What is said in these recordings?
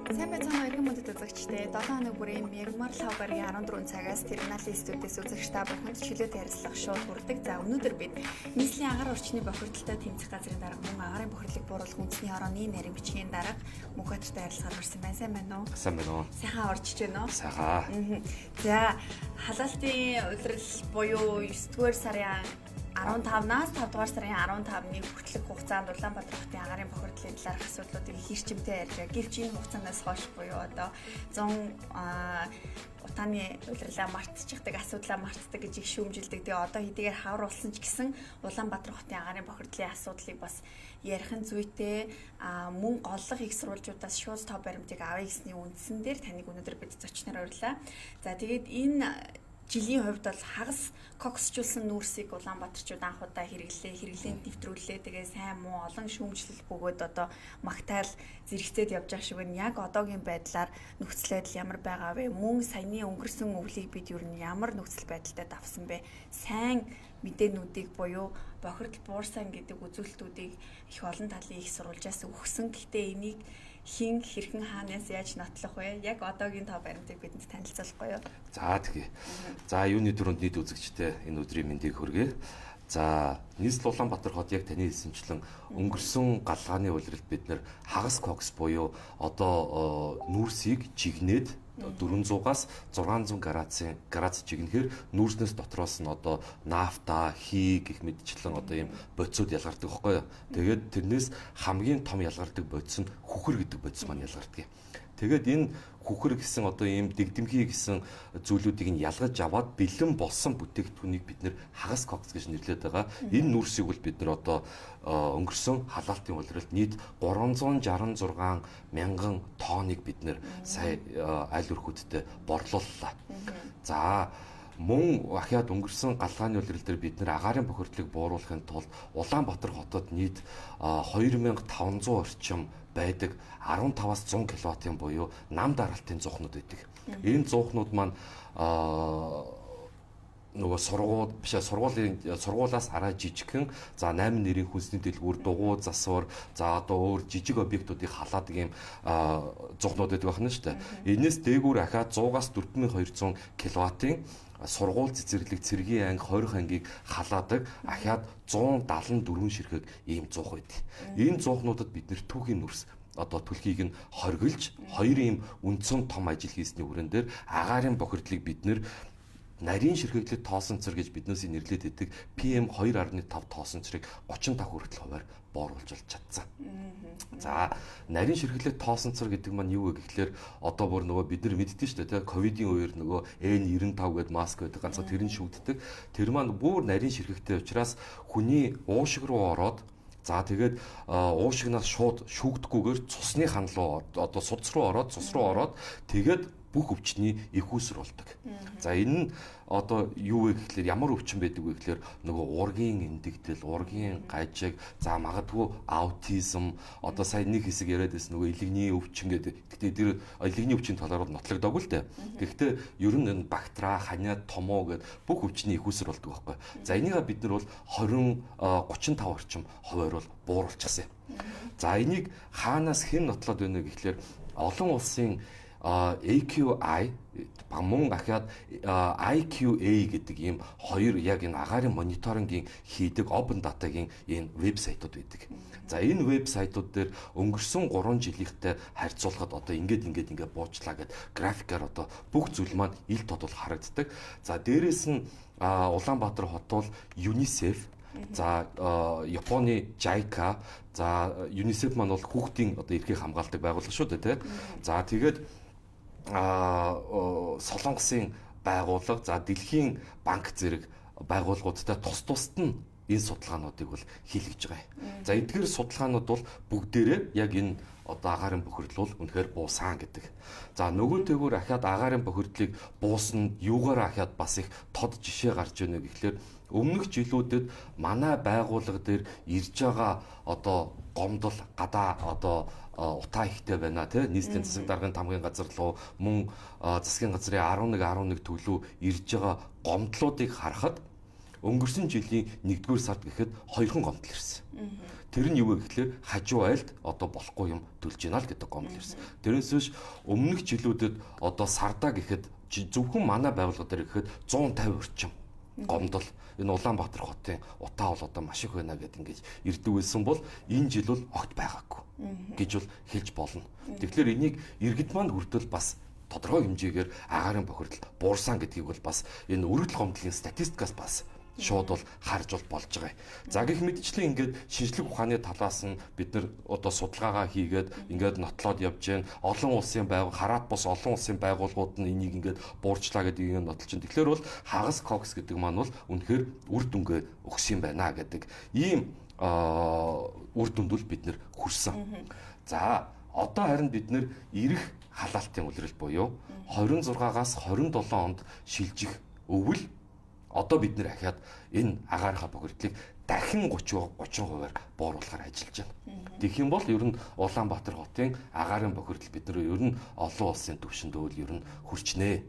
Сайн байцгаана уу, эрхэм мөндөд үзэгчдээ. 7 хоног бүрийн Мягмар лав гарагийн 14 цагаас терминалын студиэс үзэгч та бүхэнд чөлөөт ярилцлага шууд хүрдэг. За, өнөөдөр бид нийслэлийн агаар орчны бохирдолтой тэмцэх газрын дарга, мөн агаарын бохирдлыг бууруулах үндэсний хорооны нарийн бичгийн дарга Мөнхбаатартай ярилцахаар хүрсэн байна. Сайн байна уу? Сайн байна уу? Сайхан орчиж байна уу? Сайхан. За, халаалтын улирал буюу 9 дугаар сарын 15-наас 5 дугаар сарын 15-ны хүртэлх хугацаанд Улаанбаатар хотын агаарын бохирдлын талаарх асуудлуудыг их эрчимтэй ярьж байгаа. Гэвч энэ хугацаанаас хойш буюу одоо 100 утааны улирлаа мартчихдаг, асуудлаа мартдаг гэж их шүүмжилдэг. Тэгээ одоо хэдийгээр хавар болсон ч гэсэн Улаанбаатар хотын агаарын бохирдлын асуудлыг бас ярих нь зүйтэй, мөн голлох их сурвалжуудаас шууд тоо баримтыг авъя гэсний үндсэн дээр таныг өнөөдөр бид зочноор уриалаа. За, тэгээд энэ жилийн хувьд бол хагас коксжуулсан нүүрсийг Улаанбаатарчууд анх удаа хэрэглээ, хэрэглээнд нэвтрүүллээ. Тэгээ сайн муу олон шүүмжлэл бөгөөд одоо магтаал зэрэгцээд явж байгаа шиг байна. Яг одоогийн байдлаар нөхцөл байдал ямар байгаа вэ? Мөн саяны өнгөрсөн өвлийг бид ер нь ямар нөхцөл байдалтай давсан бэ? Сайн мэдээнүүдийг буюу бохирдол буурсан гэдэг үзүүлэлтүүдийг их олон талын их сурвалжаас өгсөн. Гэхдээ энийг хэн, хэрхэн, хаанаас яаж нотлох вэ? Яг одоогийн тоо баримтыг бидэнд танилцуулахгүй юу? За, тэгье. За, юуны түрүүнд нийт үзэгчтэй энэ өдрийн мэндийг хүргэе. За, нийслэл Улаанбаатар хот яг таны хэлсэнчлэн өнгөрсөн галгааны улиралд бид нэр хагас кокс буюу одоо нүүрсийг жигнээд 400-аас 600 градус жигнэхээр нүүрснээс дотроос нь одоо нафта, хий гэх мэтчлэн одоо ийм бодисууд ялгардаг байхгүй юу. Тэгээд тэрнээс хамгийн том ялгардаг бодис нь хүхэр гэдэг бодис маань ялгардаг. Тэгээд энэ хүхэр гэсэн одоо ийм дэгдэмхий гэсэн зүйлүүдийг нь ялгаж аваад бэлэн болсон бүтээгдэхүүнийг бид нэр хагас кокс гэж нэрлэдэг байгаа. Энэ нүүрсийг бол бид нар одоо өнгөрсөн халаалтын улиралд нийт 366 мянган тонныг бид нэр сая айл өрхүүдтэй борлууллаа. За, мөн ахиад өнгөрсөн галгааны улирал дээр бид нэр агаарын бохирдлыг бууруулахын тулд Улаанбаатар хотод нийт 2500 орчим байдаг 15-аас 100 кВт-ын буюу нам даралтын зуухнууд байдаг. Энэ зуухнууд маань нөгөө сургууль биш сургуулийн сургуулаас арай жижигхэн, за 8 нэрийн хүнсний дэлгүүр, дугуй засвар, за одоо өөр жижиг объектуудыг халаадаг юм зуухнууд байдаг байна шүү дээ. Энээс дээгүүр ахаад 100-аас 4200 кВт-ын сургууль цэцэрлэг, цэргийн анги, 20 ангийг халаадаг ахаад 174 ширхэг ийм зуух байдаг. Энэ зуухнуудад бид нэр түүхийн нүрс одоо түлхийг нь хоригдолж хоёр ийм үндсэн том ажил хийсний хүрэн дээр агаарын бохирдлыг бид нэр нарийн ширхэгдлэг тоосон цэр гэж биднээс нэрлээд байдаг PM 2.5 тоосон цэрийг 35 хүртэл хувиар бууруулж болж чадсан. За, нарийн ширхэгдлэг тоосон цэр гэдэг маань юу вэ гэхлээр одоо бүр нөгөө бид нар мэддэн шүү дээ, ковидын үеэр нөгөө N95 гэдэг маск байдаг, ганцхан тэр нь шүгддэг. Тэр маань бүр нарийн ширхэгтэй учраас хүний уушиг руу ороод, за тэгээд уушигнаас шууд шүүгдгүүгээр цусны хан руу, одоо судас руу ороод, цус руу ороод, тэгээд бүх өвчний их үүсвэр болдог. За, энэ нь одоо юу вэ гэхлээр ямар өвчин байдаг вэ гэхлээр нөгөө ургийн эндэгдэл, ургийн гажиг, за магадгүй аутизм, одоо сая нэг хэсэг яриад байсан нөгөө илэгний өвчин гэдэг. Гэхдээ тэр илэгний өвчин талаар бол нотлогдоогүй л дээ. Гэхдээ ер нь энэ бактера, ханиа, томоо гэд бүх өвчний их үүсвэр болдог байхгүй. За, энийгээ бид нар бол 20 35 орчим хувиар бол бууруулчихсан юм. За, энийг хаанаас хэн нотлоод байна вэ гэхлээр олон улсын AQI мөн ахиад IQA гэдэг ийм хоёр яг энэ агаарын мониторингийн хийдэг open data-гийн энэ вебсайтууд байдаг. За, энэ вебсайтууд дээр өнгөрсөн 3 жилийнхтэй харьцуулахад одоо ингээд ингээд ингээд буучлаа гэд графикаар одоо бүх зүйл маань ил тод бол харагддаг. За, дээрэс нь Улаанбаатар хот бол UNICEF, за Японы JICA, за UNICEF маань бол хүүхдийн одоо эрхийг хамгаалдаг байгууллага шүү дээ, тий. За, тэгээд Солонгосын байгууллага, за Дэлхийн банк зэрэг байгууллагуудтай тус тусад нь энэ судалгаануудыг бол хийлгэж байгаа юм. За, эдгээр судалгаанууд бол бүгдээрээ яг энэ одоо агаарын бохирдол бол үнэхээр буусан гэдэг. За, нөгөөтэйгүүр ахиад агаарын бохирдлыг буусан юугаар ахиад бас их тод жишээ гарч байна гэхлээр өмнөх жилүүдэд манай байгууллага дээр ирж байгаа одоо гомдол гадаа одоо утаа ихтэй байна, тий, нийслэлийн засаг даргын тамгын газар руу, мөн засгийн газрын 11 11 төлөв ирж байгаа гомдлуудыг харахад өнгөрсөн жилийн 1-р сард гэхэд хоёрхан гомдол ирсэн. Тэр нь юу вэ гэхлээр хажуу айлд одоо болохгүй юм төлж гинэ л гэдэг гомдол ирсэн. Тэрнээс биш өмнөх жилүүдэд одоо сардаа гэхэд зөвхөн манай байгууллага дээр гэхэд 150 орчим гомдол энэ Улаанбаатар хотын утаа бол одоо маш их байна гэдээ ингэж ирдэг байсан бол энэ жил бол огт байгаагүй гэж бол хэлж болно. Тэгэхээр энийг иргэд маань хүртэл бас тодорхой хэмжээгээр агаарын бохирдол буурсан гэдгийг бол бас энэ өргөдөл гомдлын статистикаас бас шууд бол харж бол болж байгаа. За гэх мэтчлэн ингээд шинжлэх ухааны талаас нь бид нар одоо судалгаагаа хийгээд ингээд нотлоод явж гэн олон улсын байгуул хараат бус олон улсын байгууллагууд нь энийг ингээд буурчлаа гэдгийг нотолж чинь. Тэгэхээр бол хагас кокс гэдэг маань бол үнэхээр үр дүнгээ өгсөн юм байна гэдэг ийм үр дүнд бол бид нэр хүрсэн. За одоо харин бид нэр ирэх халаалтын улирал буюу 26-аас 27 онд шилжих өвөл одоо бид нэр ахиад энэ агаарынхаа бохирдлыг дахин 30 30%-аар бууруулахаар ажиллаж байна. Тэгэх юм бол ер нь Улаанбаатар хотын агаарын бохирдол бид нар ер нь олон улсын түвшинд үл ер нь хүрчнэ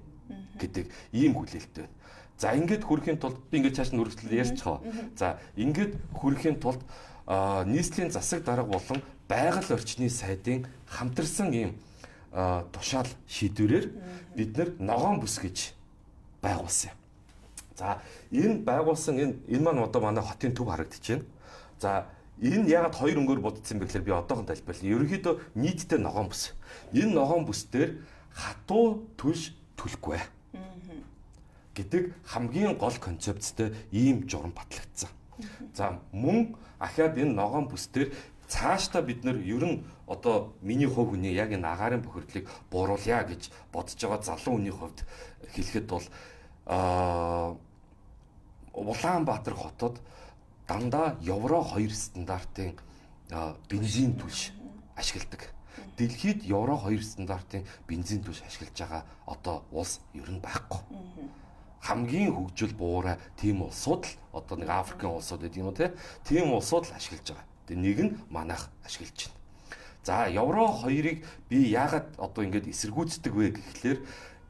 гэдэг ийм хүлээлттэй байна. За ингээд хүрэхийн тулд би ингээд цааш нь үргэлжлэл ярьчих хаа. За ингээд хүрэхийн тулд нийслэлийн засаг дарга болон байгаль орчны сайдын хамтарсан ийм тушаал шийдвэрээр бид нар ногоон бүс гэж байгуулсан юм. За энэ байгуулсан энэ маань одоо манай хотын төв харагдаж байна. За энэ ягаад хоёр өнгөөр будсан бэ гэхээр би одоохон тайлбарлая. Ерөнхийдөө нийтдээ ногоон бүс. Энэ ногоон бүс дээр хатуу түлш түлхгүй гэдэг хамгийн гол концепцтэй ийм журам батлагдсан. За мөн ахиад энэ ногоон бүс дээр цаашдаа бид нэр ер нь одоо миний хувь хүний яг энэ агаарын бохирдлыг бууруулъя гэж бодож байгаа залуу хүний хувьд хэлэхэд бол Улаанбаатар хотод дандаа Евро 2 стандартын бензин түлш ашигладаг. Дэлхийд Евро 2 стандартын бензин түлш ашиглаж байгаа одоо улс ер нь байхгүй. Хамгийн хөгжил буурай тийм улсууд л одоо нэг Африкийн улсууд гэдэг юм уу те. Тийм улсууд л ашиглаж байгаа. Тэгээ нэг нь манайх ашиглаж байна. За Евро 2-ыг би яагаад одоо ингэж эсэргүүцдэг вэ гэхлээр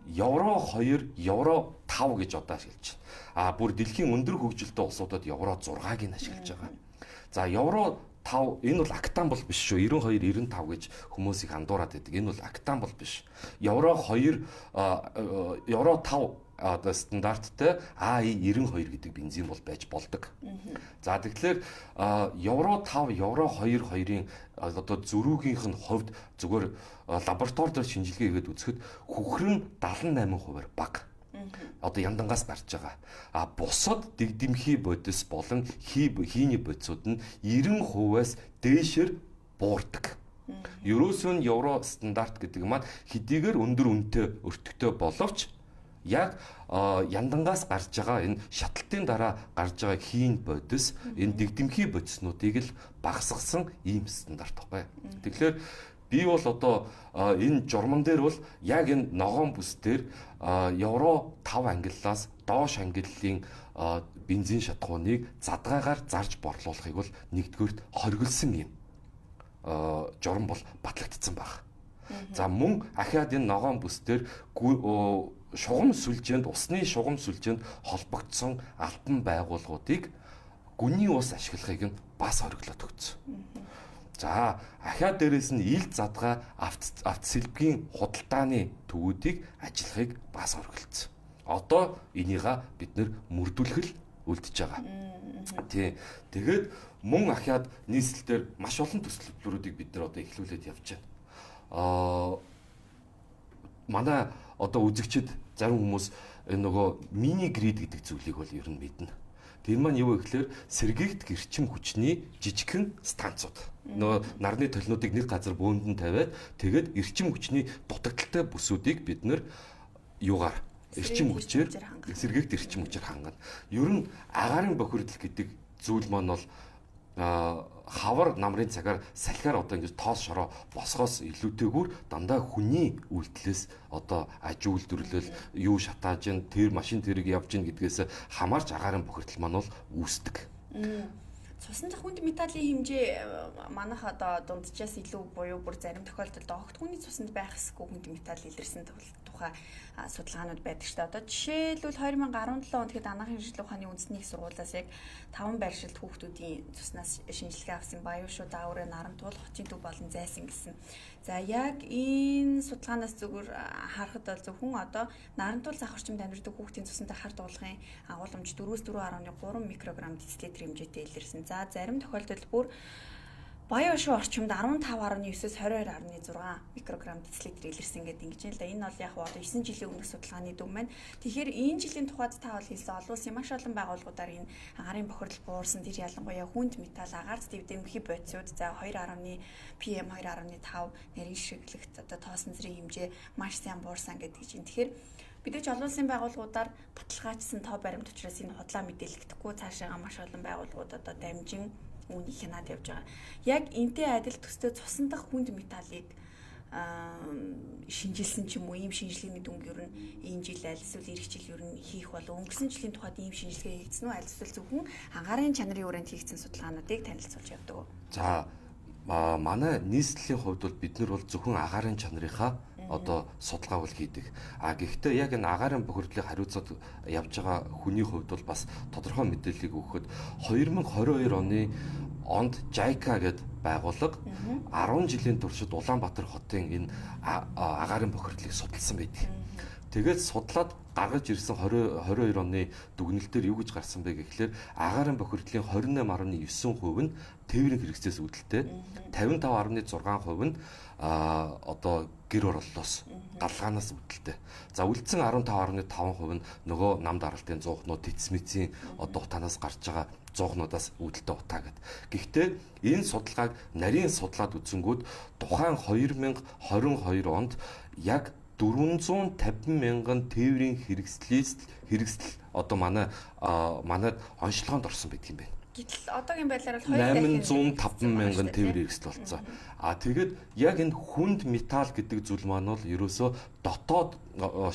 Евро 2, Евро 5 гэж одоо ашиглаж байна. А бүр дэлхийн өндөр хөгжилтэй улсуудад Евро 6-ыг нь ашиглаж байгаа. За Евро 5 энэ бол октан бол биш шүү. 92, 95 гэж хүмүүс их андуураад байдаг. Энэ бол октан бол биш. Евро 2, Евро 5 одоо стандарттай AI92 гэдэг бензин бол байж болдог. За тэгэхээр Евро 5, Евро 2 хоёрын одоо зөрүүгийнх нь хувьд зүгээр лаборатори дээр шинжилгээ хийгээд үзэхэд хөхөр нь 78%-аар бага. Одоо яндангаас гарч байгаа. А бусад дэгдэмхий бодис болон хийний бодисууд нь 90%-аас дээшээр буурдаг. Ерөөсөө нь евро стандарт гэдэг маань хэдийгээр өндөр үнэтэй өртөгтэй боловч яг яндангаас гарч байгаа энэ шатлалтын дараа гарч байгаа хийн бодис энэ дэгдэмхий бодиснуудыг л багасгасан ийм стандарт баггүй. Тэгэхээр би бол одоо энэ журман дээр бол яг энэ ногоон бүс дээр евро 5 ангиллаас доош ангиллын бензин шатахууныг задгаагаар зарж борлуулахыг бол нэгдүгээрт хоригдсон юм журам бол батлагдсан баг. За мөн ахиад энэ ногоон бүс дээр шугам сүлжээнд усны шугам сүлжээнд холбогдсон альбан байгууллагуудыг гүний ус ашиглахыг нь бас хориглоод өгсөн. За ахиад дээрээс нь ил задгай автосэлбэгийн худалдааны төвүүдийг ажиллахыг бас хориглолцсон. Одоо энийга бид нэр мөрдүүлэх л үлдэж байгаа. Тий. Тэгээд мөн ахиад нийслэл дээр маш олон төсөл хөтөлбөрүүдийг бид нар одоо эхлүүлээд явж байна. Манай одоо үзэгчид зарим хүмүүс энэ нөгөө мини грид гэдэг зүйлийг бол ер нь мэднэ. Тэр маань юу вэ гэхээр сэргээгдэх эрчим хүчний жижигхэн станцууд. Нөгөө нарны толинуудыг нэг газар бөөндөн тавиад тэгээд эрчим хүчний дутагдaltaй бүсүүдийг бид нэр юугаар эрчим хүчээр сэргээгдэх эрчим хүчээр хангана. Ер нь агаарын бохирдол гэдэг зүйл маань бол хавар намрын цагаар салхиар одоо ингэж тоос шороо босгоос илүүтэйгүүр дандаа хүний үйлдэлээс одоо аж үйлдвэрлэл юу шатааж гин тэр машин тэрэг явж гин гэдгээс хамаарч агаарын бохирдол маань бол үүсдэг. Цусан дах хүнд металлын хэмжээ манайх одоо дунджаас илүү буюу бүр зарим тохиолдолд огт хүний цуснд байх ёсгүй хүнд металл илэрсэн тухай судалгаанууд байдаг шүү дээ. Одоо жишээлбэл 2017 онд хэд Анаахын шинжилгээ ухааны үндэсний их сургуулиас яг 5 байршилт хүүхдүүдийн цуснаас шинжилгээ авсан Баюушуу, Дааврын, Нарамтуул, Хотын төв болон Зайсан гэсэн. За яг энэ судалгаанаас зүгээр харахад бол зөвхөн одоо Нарантуул зах орчимд амьдардаг хүүхдийн цусанд хар дуулгын агуулмж 4-4.3 микрограмм децилитр хэмжээтэй илэрсэн. За зарим тохиолдолд бүр Баян-Ушуу орчимд 15.9-өөс 22.6 микрограмм децилитр илэрсэн гэдэг ингэж юм л да. Энэ бол яг одоо 9 жилийн өмнөх судалгааны дүн байна. Тэгэхээр энэ жилийн тухайд та бол хэлсэн олон улсын маш олон байгууллагуудаар энэ агарын бохирдол буурсан, тэр ялангуяа хүнд металл, агаарт дэвдэмхий бодисууд, за 2.1 PM 2.5 нарийн шиглэгт одоо тоосон зэргийн хэмжээ маш сайн буурсан гэдэг чинь. Тэгэхээр мэдээж олон улсын байгууллагуудаар баталгаажсан тоо баримт учраас энэ худлаа мэдээлэгдэхгүй, цаашаага маш олон байгууллагууд одоо дамжин үүнийг хянаад явж байгаа. Яг энтэй адил төстэй цусан дах хүнд металлыг шинжилсэн ч юм уу, ийм шинжилгээний дүнг ер нь энэ жил аль эсвэл эх жил ер нь хийх болов, өнгөрсөн жилийн тухайд ийм шинжилгээ хийгдсэн үү, аль эсвэл зөвхөн агаарын чанарын хүрээнд хийгдсэн судалгаануудыг танилцуулж явдаг уу? За манай нийслэлийн хувьд бол бид нар бол зөвхөн агаарын чанарынхаа одоо судалгаа бол хийдэг. А гэхдээ яг энэ агаарын бохирдлыг хариуцаад явж байгаа хүний хувьд бол бас тодорхой мэдээллийг өгөхөд 2022 оны онд JICA гэдэг байгууллага 10 жилийн туршид Улаанбаатар хотын энэ агаарын бохирдлыг судалсан байдаг. Тэгээд судлаад гаргаж ирсэн 2022 оны дүгнэлт дээр юу гэж гарсан бэ гэхлээр агаарын бохирдлын 28.9% нь тээврийн хэрэгцээс үүдэлтэй, 55.6% нь одоо гэр орооллоос галгаанаас үүдэлтэй. За үлдсэн 15.5% нь нөгөө нам даралтын зуухнууд, тэцмэцийн одоо утаанаас гарч байгаа зуухнуудаас үүдэлтэй утаа гэд. Гэхдээ энэ судалгааг нарийн судлаад үзэнгүүд тухайн 2022 онд яг 450 мянган тээврийн хэрэгсэл одоо манайд онцлогоонд орсон байдаг юм байна. Гэтэл одоогийн байдлаар бол 805 мянган тээврийн хэрэгсэл болцсон. А тэгээд яг энэ хүнд металл гэдэг зүйл маань бол ерөөсөө дотоод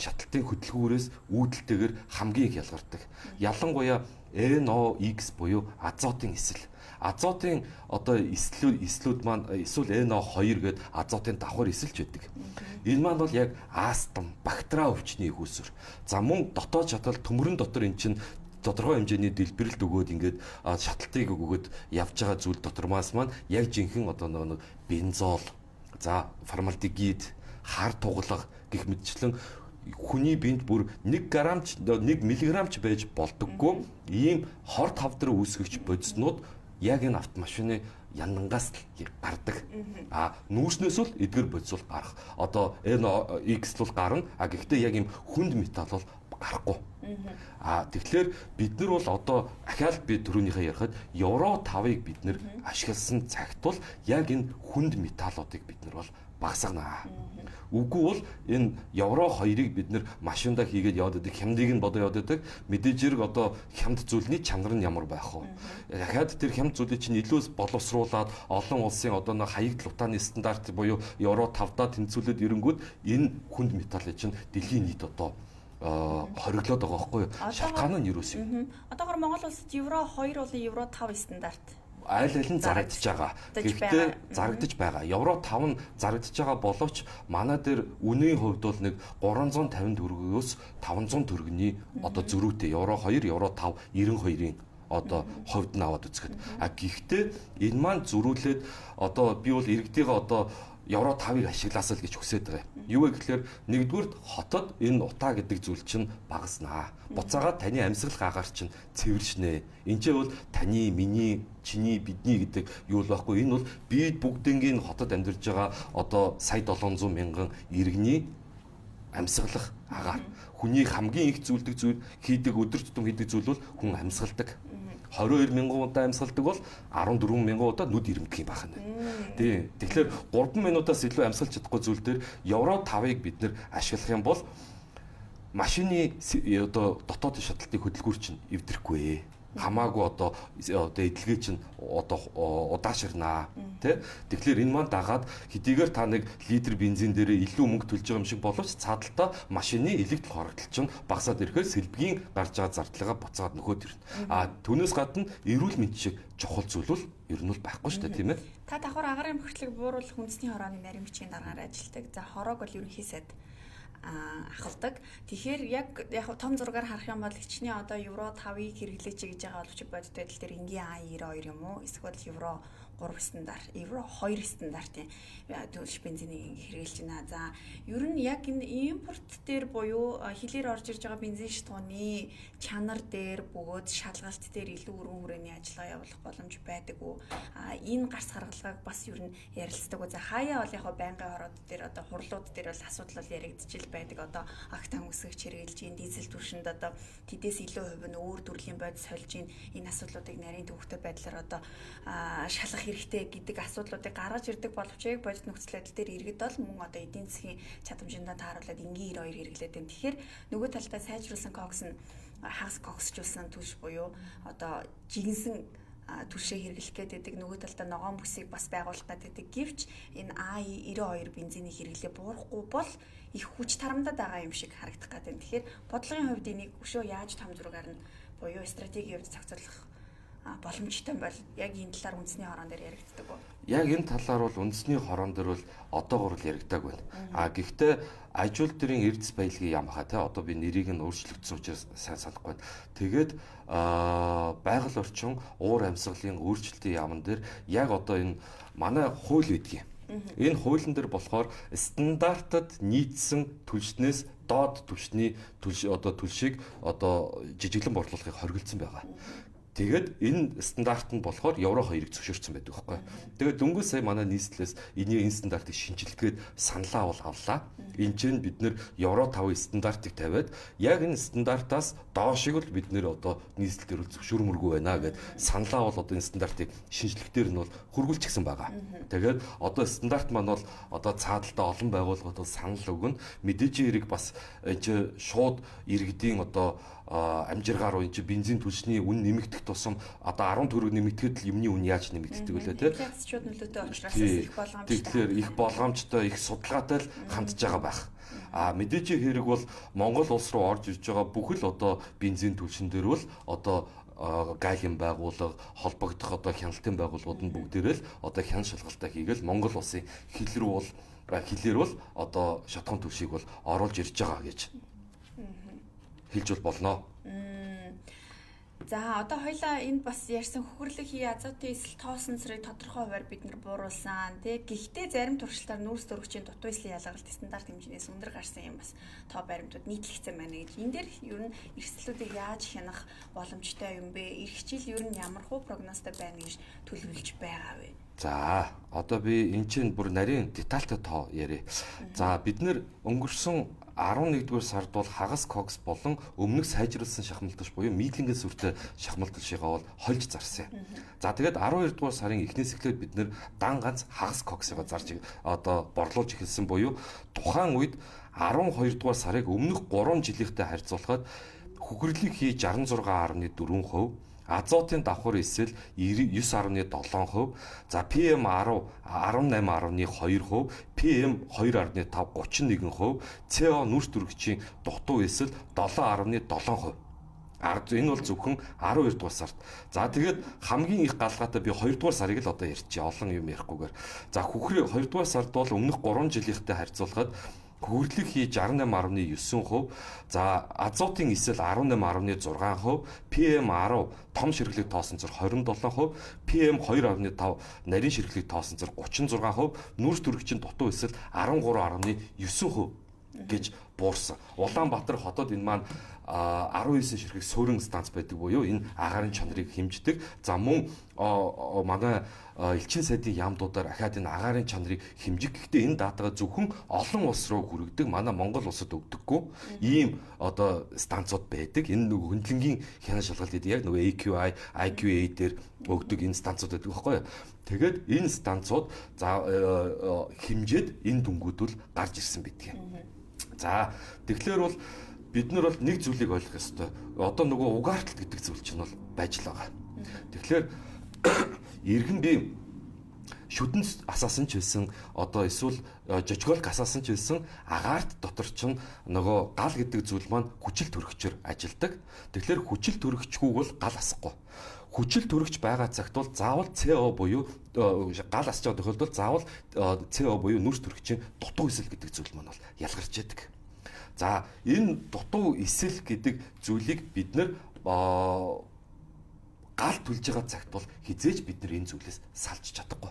шаталтын хөдөлгүүрээс үүдэлтэйгээр хамгийн их ялгардаг. Ялангуяа NOx буюу азотын эсэл. Азотын одоо эслүүд маань эсвэл NO2 гээд азотын давхар эсэлж байдаг. Энэ маань бол яг астм, бактери өвчний их үүсвэр. За мөн дотоод шатал төмөрөн дотор эн чинь тодорхой хэмжээний дэлбэрэлт өгөөд ингээд шаталтыг өгөөд явж байгаа зүйл дотор маань яг жинхэнэ одоо нэг бензол, за формальдегид, хар туглага гэх мэтчлэн хүний биед бүр 1 грамч 1 миллиграмч байж болдоггүй ийм хор тавдар үүсгэгч бодиснууд яг энэ автомашины янангаас л гардаг. А нүүрснээс бол эдгэр бодис бол гарах. Одоо NOx бол гарна. А гэхдээ яг ийм хүнд металл бол гарахгүй. А тэгэхээр бид нар бол одоо ахаал би түрүүнийхээ ярихад Евро 5-ыг бид нар ашигласан цагт бол яг энэ хүнд металлуудыг бид нар бол багасгана. Үгүй бол энэ Евро 2-ыг бид нар машиндаа хийгээд яваад байдаг, хямдыг нь бодоо яваад байдаг. Мэдээж хэрэг одоо хямд зүйлний чанар нь ямар байх вэ? Дахиад тэр хямд зүйлийг чинь илүү боловсруулад олон улсын одоо нэг хаягдл утааны стандарт буюу Евро 5-даа тэнцвүүлээд ирэнгүүт энэ хүнд металлыг чинь дэлхийн нийт одоо хориглоод байгаа байхгүй юу? Шалтгаан нь юус юм? Одоогор Монгол улсад Евро 2 болон Евро 5 стандарт аль аль нь зарагдаж байгаа. Гэхдээ зарагдаж байгаа. Евро 5 нь зарагдаж байгаа боловч манай дээр үнийн хувьд бол нэг 350 төгрөгөөс 500 төгрөгийн одоо зөрүүтэй Евро 2, Евро 5 92-ийн одоо хувьд нь аваад үзэхэд. А гэхдээ энэ маань зөрүүлээд одоо би бол иргэдийгээ одоо Евро 5-ыг ашиглаасаа л гэж хүсэж байгаа юм. Юу вэ гэхээр нэгдүгüрт хотод энэ утаа гэдэг зүйл чинь багаснаа. Буцаагаад таны амьсгалах агаар чинь цэвэршнэ. Энд чинь бол таны, миний, чиний, бидний гэдэг юу л байхгүй. Энэ бол бид бүгднгийн хотод амьдарч байгаа одоо сая 700 мянган иргэний амьсгалах агаар. Хүний хамгийн их зүйлдэг зүйл хийдэг өдөр тутам хийдэг зүйл бол хүн амьсгалдаг. 22 мянган удаа амьсгалдаг бол 14 мянган удаа нүд ирэмдэх юм байна. Тийм. Тэгэхээр 3 минутаас илүү амьсгалж чадахгүй зүйл дээр Евро 5-ыг бид нэр ашиглах юм бол машины одоо дотоод шаталтын хөдөлгүүр чинь эвдрэхгүй. Хамаагүй одоо эдлэгээ чинь одоо удааширнаа тий. Тэгэхээр энэ маань дагаад хэдийгээр та нэг литр бензин дээрээ илүү мөнгө төлж байгаа юм шиг боловч цаадалтаа машины электр хорогдол чинь багасаад ирэхээр сэлбэгийн гарч байгаа зардлыгаа буцаад нөхөд ирнэ. А түүнээс гадна эрүүл мэнд шиг чухал зүйл бол ер нь бол байхгүй шүү дээ, тийм ээ. Та давхар агарын бохирдлыг бууруулах үндэсний хорооны нарийн бичгийн даргаар ажилладаг. За хороог бол ерөнхий сайд ахалдаг. Тэгэхээр яг том зургаар харах юм бол хичнээн одоо евро 5-ыг хэрэглээч гэж байгаа боловч бодит байдал дээр энгийн А92 юм уу? Эсвэл евро 3 стандарт, евро 2 стандартын төлш бензинийг ингээ хэрэглэж байна. За ер нь яг энэ импорт дээр буюу хилээр орж ирж байгаа бензин шатгууны чанар дээр бөгөөд шалгалт дээр илүү өргөн хүрээний ажиллагаа явуулах боломж байдаг уу? Энэ гарц гаргалгааг бас ер нь ярилцдаг. За хаяа бол яг байнгын хороод дээр одоо хурлууд дээр бол асуудал бол яригдчихэл байдаг. Одоо октан үсгэгч хэрэглэж гин дизель түвшинд одоо тэдээс илүү хувь нь өөр төрлийн бодис сольж гин энэ асуудлуудыг нарийн төвхтэй байдлаар одоо шалгах хэрэгтэй гэдэг асуудлуудыг гаргаж ирдэг боловч яг бодит нөхцөл байдал дээр иргэд бол мөн одоо эдийн засгийн чадамжиндаа тааруулаад энгийн 92 хэрэглээд байна. Тэгэхээр нөгөө талдаа сайжруулсан кокс нь хагас коксжуулсан түлш буюу одоо жигэнсэн түлшээ хэрэглэх гээд байдаг, нөгөө талдаа ногоон бүсийг бас байгуулах гээд байдаг. Гэвч энэ А92 бензиний хэрэглээ буурахгүй бол их хүч тарамдаад байгаа юм шиг харагдах гээд байна. Тэгэхээр бодлогын хувьд энийг өшөө яаж том зургаар нь буюу стратегийн хувьд зохицуулах боломжтой бол яг энэ талаар үндэсний хороон дээр яригддаг уу? Яг энэ талаар бол үндэсний хороон дээр бол одоогор л яригдааг байна. А гэхдээ ажил төрийн эрдэс баялагын яам хаа те одоо би нэрийг нь өөрчлөгдсөн учраас сайн санахгүй байна. Тэгээд байгаль орчин уур амьсгалын өөрчлөлтийн яамн дээр яг одоо энэ манай хууль байдгийг. Энэ хуулийн дээр болохоор стандартад нийцсэн түлшнээс доод түвшний түлш одоо түлшийг одоо жижиглэн борлуулахыг хориглосон байгаа. Тэгээд энэ стандарт нь болохоор евро 2-ыг зөвшөөрсөн байдаг байхгүй. Тэгээд дөнгөж сая манай нийслэлээс энэ стандартыг шинжилэх гээд саналаа бол авлаа. Энд чинь бид нэр евро 5 стандартыг тавиад яг энэ стандартаас доошиг л бид нэр одоо нийслэл дээр зөвшөөрмөргүй байна гэд саналаа бол одоо энэ стандартыг шинжлэх дээр нь бол хөргүүлчихсэн байгаа. Тэгээд одоо стандарт маань бол одоо цаадалтаа олон байгууллагууд бол санал өгнө. Мэдээж хэрэг бас энэ чинь шууд иргэдийн одоо амжиргаар энэ чинь бензин түлшний үн нэмэгдэх тусам одоо 10 төгрөг нэмэгдэхэд л юмны үн яаж нэмэгддэг вүлээ те. Инфляцчуд нөлөөтэй учраас их болгоомжтой. Тэгэхээр их болгоомжтой, их судалгаатай л хандж байгаа байх. А мэдээж хэрэг бол Монгол улс руу орж ирж байгаа бүхэл одоо бензин түлшин дээр бол одоо гайлийн байгууллага, холбогдох одоо хяналтын байгууллагууд нь бүгдээрээ л одоо хян шалгалтаа хийгээл Монгол улсын хил рүү бол хилээр бол одоо шатхан түлшийг бол оруулж ирж байгаа гэж хэлж бол болно. За одоо хоёлаа энд бас ярьсан хөхөрлөг хий азотын эсэл тоосон цэрэг тодорхой хувиар бид нар бууруулсан тий. Гэхдээ зарим туршилтаар нүүрс дөрөгчийн дутуу эслийн ялгаралт стандарт хэмжээнээс өндөр гарсан юм бас тоо баримтууд нийтлэгдсэн байна гэж. Энэ дээр ер нь эрсдлүүдийг яаж хянах боломжтой юм бэ? Ирэх жил ер нь ямар хуу прогнозтой байна гэж төлөвлөж байгаа вэ? За одоо би энэ чинь бүр нарийн детальтай тоо яриа. За бид нэр өнгөрсөн 11-р сард бол хагас кокс болон өмнөх сайжруулсан шахмалтш буюу мидлингийн сүртэй шахмалтшигаа бол хольж зарсан. За тэгээд 12-р сарын эхнээс эхлээд бид нэр дан ганц хагас коксыг зарж одоо борлуулж эхэлсэн буюу тухайн үед 12-р сарыг өмнөх 3 жилийнхтэй харьцуулахад хөхөрлийг хий 66.4%, азотын давхар эсэл 9.7%, за PM10 18.2%, PM 2.5 31%, CO нүрс төрөгчийн дутуу эсэл 7.7%. Энэ бол зөвхөн 12 дугаар сард. За тэгээд хамгийн их галгаатай би 2 дугаар сарыг л одоо ярьчих. Олон юм ярихгүйгээр. За хөхрийн 2 дугаар сард бол өмнөх 3 жилийнхтэй харьцуулахад хөвөрлөг хий 68.9%, за азотын эсэл 18.6%, PM10 том ширхлэг тоосон зэрэг 27%, PM 2.5 нарийн ширхлэг тоосон зэрэг 36%, нүрс төрөгчийн дутуу эсэл 13.9% гэж буурсан. Улаанбаатар хотод энэ маань 19 ширхэг суурин станц байдаг буюу энэ агаарын чанарыг хэмждэг. За мөн манай элчин сайдын яамдуудаар ахаад энэ агаарын чанарыг хэмжих. Гэхдээ энэ датагаа зөвхөн олон улс руу хүргэдэг. Манай Монгол улсад өгдөггүй. Ийм одоо станцууд байдаг. Энэ нөгөө хөндлөнгийн хянан шалгалт гэдэг яг нөгөө AQI, IQA дээр өгдөг энэ станцууд байдаг байхгүй юу? Тэгээд энэ станцууд за хэмжээд энэ дүнгууд бол гарч ирсэн байдгийг. За тэгэхээр бол Бид нар бол нэг зүйлийг ойлгох ёстой. Одоо нөгөө угаарталт гэдэг зүйл чинь бол байж л байгаа. Тэгэхээр иргэн би шүдэн асаасан ч байсан, одоо эсвэл жожголк асаасан ч байсан агаарт дотор чинь нөгөө гал гэдэг зүйл маань хүчил төрөгчөөр ажилдаг. Тэгэхээр хүчил төрөгчгүүг бол гал асахгүй. Хүчил төрөгч байгаа цагт бол заавал CO буюу гал асч байгаа тохиолдолд заавал CO буюу нүрс төрөгчийн дутуу эсэл гэдэг зүйл маань бол ялгарч яадаг. За, энэ дутуу эсэл гэдэг зүйлийг бид нэр гал түлж байгаа цагт бол хизээж бид нар энэ зүйлээс салж чадахгүй.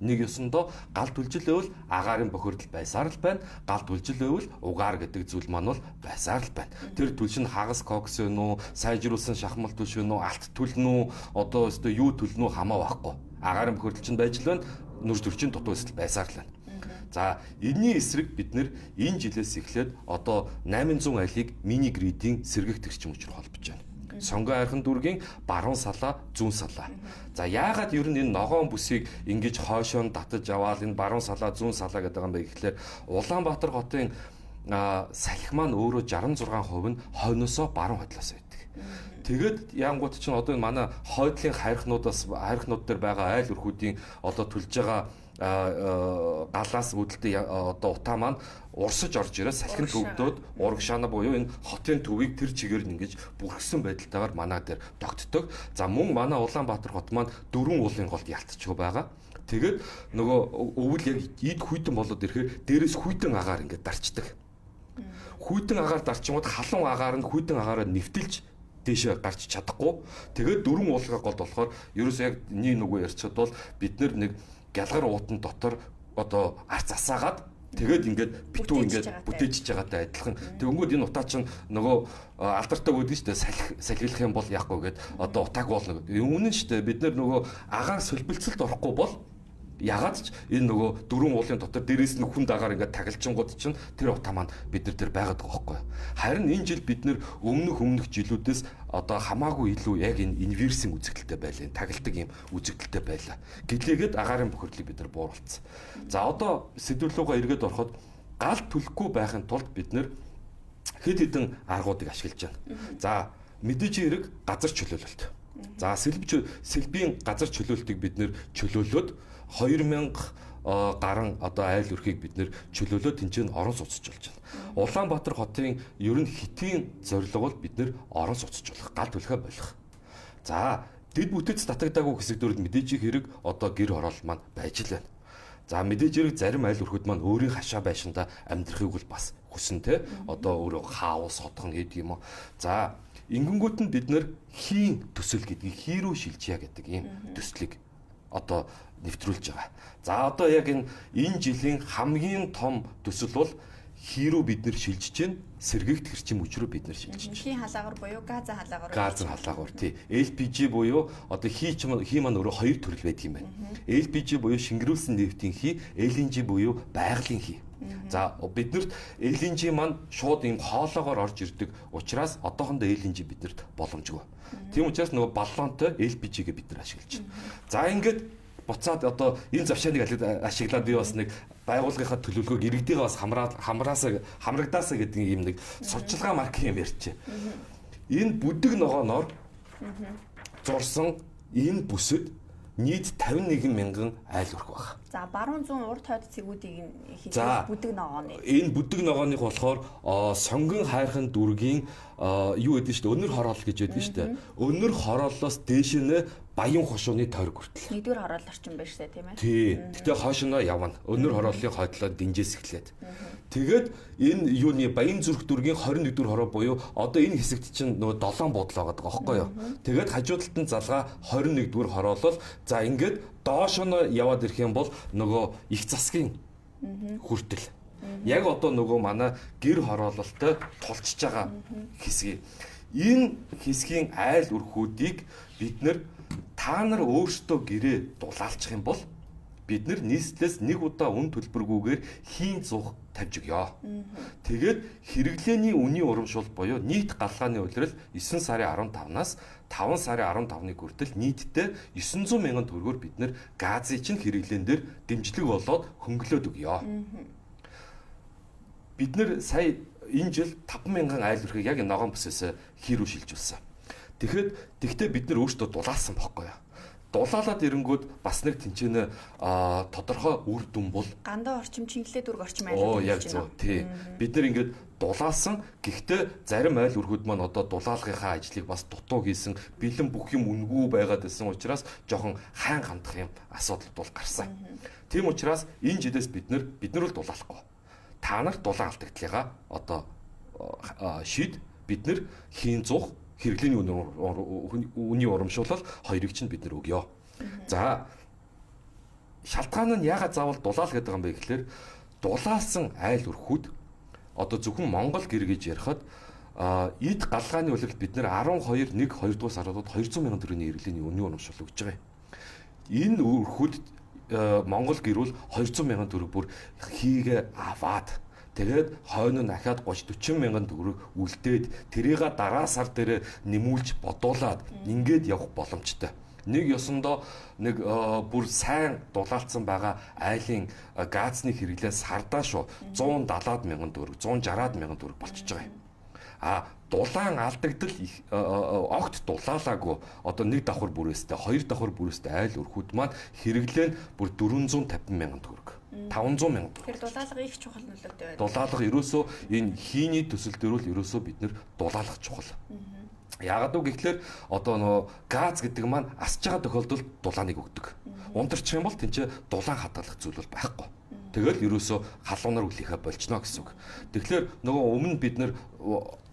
Нэг ёсондоо гал түлжил байвал агаарын бохирдол байсаар л байна. Гал түлжил байвал угаар гэдэг зүйл маань бол байсаар л байна. Тэр түлш нь хагас кокс вэ нүү, сайжруулсан шахмал түлш вэ нүү, алт түл нүү, одоо өстө юу түл нүү хамаа байхгүй. Агаарын бохирдол чинь байж л байна. Нүрс төрчин дутуу эсэл байсаар л байна. За, энэний эсрэг бид нэр энэ жилээс эхлээд одоо 800 айлыг мини гридийн сэргийх тэрчим хүчээр холбож байна. Сонгон хайрхан дүүргийн баруун салаа, зүүн салаа. За, яагаад ер нь энэ ногоон бүсийг ингэж хойшоо татаж аваад энэ баруун салаа, зүүн салаа гэдэг юм бэ гэхлээр Улаанбаатар хотын салхи маань өөрөө 66% нь хойноосоо баруун хотлоос байдаг. Тэгээд яангууд чинь одоо энэ манай хойдлын хайрхнуудаас хайрхнууд дээр байгаа айл өрхүүдийн одоо төлж байгаа галаас үүдэлтэй одоо утаа маань урсаж орж ирээ салхин төвдөөд урагшаана буюу энэ хотын төвийг тэр чигээр нь ингэж бүрхсэн байдалтайгаар манай дээр тогтдог. За, мөн манай Улаанбаатар хот маань дөрвөн уулын голд ялтчгүй байгаа. Тэгээд нөгөө өвөл яг ид хүйтэн болоод ирэхээр дээрээс хүйтэн агаар ингээд дарчдаг. Хүйтэн агаар дарчингууд халуун агаар нь хүйтэн агаараа нэвтэлж дээшээ гарч чадахгүй. Тэгээд дөрвөн уулын голд болохоор ерөөсөө яг нэг нүгөө ярьчихад бол бид нэг гялгар уутан дотор одоо арц асаагаад тэгээд ингээд битүү ингээд бүтээжж байгаатай адилхан. Тэгэнгүүт энэ утаа чинь нөгөө алдартай өгдөг шүү дээ. Салхи салхилах юм бол яахгүй гээд одоо утааг болно гэдэг. Үнэн шүү дээ. Бид нөгөө агаар сөлбөлцөлд орохгүй бол ягаад ч энэ нөгөө дөрвөн уулын дотор дээрээс нь хүн дагаар ингээд тагилчингууд чинь тэр утаа маань бид нар дээр байгаад байгаа байхгүй. Харин энэ жил бид нэр өмнөх жилүүдээс одоо хамаагүй илүү яг энэ инверсийн үзэгдэлтэй байлаа. Тагилдаг юм үзэгдэлтэй байлаа. Гэлээгээд агаарын бохирдлыг бид нар бууруулсан. За, одоо сэдвлүүгээ эргээд ороход гал түлхгүй байхын тулд бид нэр хэд хэдэн аргуудыг ашиглаж байна. За, мэдээж хэрэг газар чөлөөлөлт. За, сэлбийн газар чөлөөлтийг бид нэр чөлөөлөөд 2000 гарan одоо айл өрхийг бид нэр чөлөөлөө тэнцэн орон сууцж болж байна. Улаанбаатар хотын ер нь хэтийн зорилго бол бид нэр орон сууцж болох, гал түлхээ болох. За, дэд бүтэц татагдаагүй хэсэг дөрөд мэдээж хэрэг одоо гэр хороолол маань байж л байна. За, мэдээж хэрэг зарим айл өрхөд маань өөрийн хашаа байшиндаа амьдрахыг бол бас хүсэн те. Одоо өөрөө хаус хотхон гэдэг юм уу. За, ингэнгүүт нь бид нэр хийн төсөл гэдгийг хий рүү шилжье гэдэг ийм төслийг одоо нэвтрүүлж байгаа. За, одоо яг энэ жилийн хамгийн том төсөл бол хий рүү бид нэр шилжиж байна. Сэргээгт хэрчим хүч рүү бид нэр шилжиж байна. Хий халаагур буюу газан халаагур. Газан халаагур тий. LPG буюу одоо хий маань өөрөө хоёр төрөл байдаг юм байна. LPG буюу шингэрүүлсэн нефтийн хий, LNG буюу байгалийн хий. За, биднэрт LNG маань шууд ийм хоолоогоор орж ирдэг учраас одоохондоо LNG биднэрт боломжгүй. Тийм учраас нөгөө баллонтой LPG-гээ бид нар ашиглаж байна. За, ингээд буцаад одоо энэ завшааныг ашиглаад би бас нэг байгууллагынхаа төлөвлөгөөг иргэдийгээ бас хамрагдаасаа гэдэг ийм нэг сурчлагаа марк юм ярьчих. Энэ бүдэг ногооноор зурсан энэ бүсэд нийт 51 мянган айл өрх баг. За, баруун зүүн урд хойд цэгүүдийг хийх бүдэг ногооны. Энэ бүдэг ногооных болохоор сонгон хайрхан дүүргийн юу гэдэг нь шүү дээ. Өнөр хороол гэж байдаг шүү дээ. Өнөр хорооллоос дээш нь баян хошууны тойрог хүртэл. Нэгдүгээр хороол орчин байна шүү дээ, тийм ээ. Тий. Гэтэ хойшноо явна. Өнөр хорооллын хойдлоо дэнжээс эхлээд. Тэгээд энэ юуны Баян зүрх дүүргийн 21 дүүр хороо буюу одоо энэ хэсэгт чинь нөгөө 7 буудлаа байгаа байхгүй юу. Тэгээд хажуу талд нь залгаа 21 дүүр хороолол. За, ингээд доошоо яваад ирэх юм бол нөгөө их засгийн хүртэл. Яг одоо нөгөө манай гэр хороололтой тулчж байгаа хэсгийг. Энэ хэсгийн айл өрхүүдийг бид нэр та нар өөрсдөө гэрээ дулаалчих юм бол бид нар нийслэлээс нэг удаа үн төлбөргүйгээр хийн зуух тавьж өгөө. Тэгээд хэрэглээний үнийн урамшуул буюу нийт галгааны улирал 9 сарын 15-наас 5 сарын 15-ны хүртэл нийтдээ 900 мянган төгрөгөөр бид нар газыг чинь хэрэглээн дээр дэмжлэг болоод хөнгөлөөд өгөө. Бид нар сая энэ жил 5000 айл өрхийг яг ногоон бүсээс хий рүү шилжүүлсэн. Тэгэхэд тэгтээ бид нар өөрсдөө дулаалсан бохгүй юу? Дулаалаад ирэнгүүд бас нэг тэнцэнэ тодорхой үр дүн бол гандаа орчим Чингэлээ дүүрэг орчим айл яг зөв тий. Бид нар ингээд дулаалсан. Гэхдээ зарим айл өрхүүд маань одоо дулаалгынхаа ажлыг бас дутуу хийсэн, бэлэн бүх юм үнгүй байгаад байсан учраас жоохон хайн хандах юм асуудал бол гарсан. Тийм учраас энэ жилээс бид нар бол дулаалахгүй. Та нар дулаан алдагдлыгаа одоо шид, бид нар хийн зуух хэрэглээний үнийн урамшуулал хоёрыг чинь бид нар өгөө. За шалтгаан нь яагаад заавал дулаал гэдэг юм бэ гэхлээр дулаалсан айл өрхүүд одоо зөвхөн Монгол гэр гэж ярихад эд галгааны улиралд бид нэр 12 1 2 дугаар саруудад 200 мянган төгрөгийн хэрэглээний үнийн урамшуул өгч байгаа юм. Энэ өрхүүд Монгол гэр бол 200 мянган төгрөг бүр хийгээ аваад тэгээд хойно нь ахаад 30 40 мянган төгрөг үлдээд тэрийг дараа сар дээр нэмүүлж бодуулаад ингээд явах боломжтой. Нэг ёсондоо нэг бүр сайн дулаалцсан байгаа айлын газны хэрэглээ сардаа шүү 170 мянган төгрөг 160 мянган төгрөг болчихж байгаа юм. А дулаан алдагдал огт дулаалаагүй одоо нэг давхар бүрээстэй хоёр давхар бүрээстэй айл өрхүүд маань хэрэглээ нь бүр 450 мянган төгрөг. 500 мянган төгрөг. Тэгэхээр дулаалга их чухал нөлөөтэй байна. Дулаалга ерөөсөө энэ хийний төсөл дээр бол ерөөсөө бид нэр дулаалгах чухал. Яагаад үг гэхлээр одоо нөгөө газ гэдэг маань асж байгаа тохиолдолд дулааныг өгдөг. Унтарчих юм бол тэнцээ дулаан хадгалах зүйл бол байхгүй. Тэгэл ерөөсөө халуунаар үлээхэ болчихно гэсэн үг. Тэгэхээр нөгөө өмнө бид нэр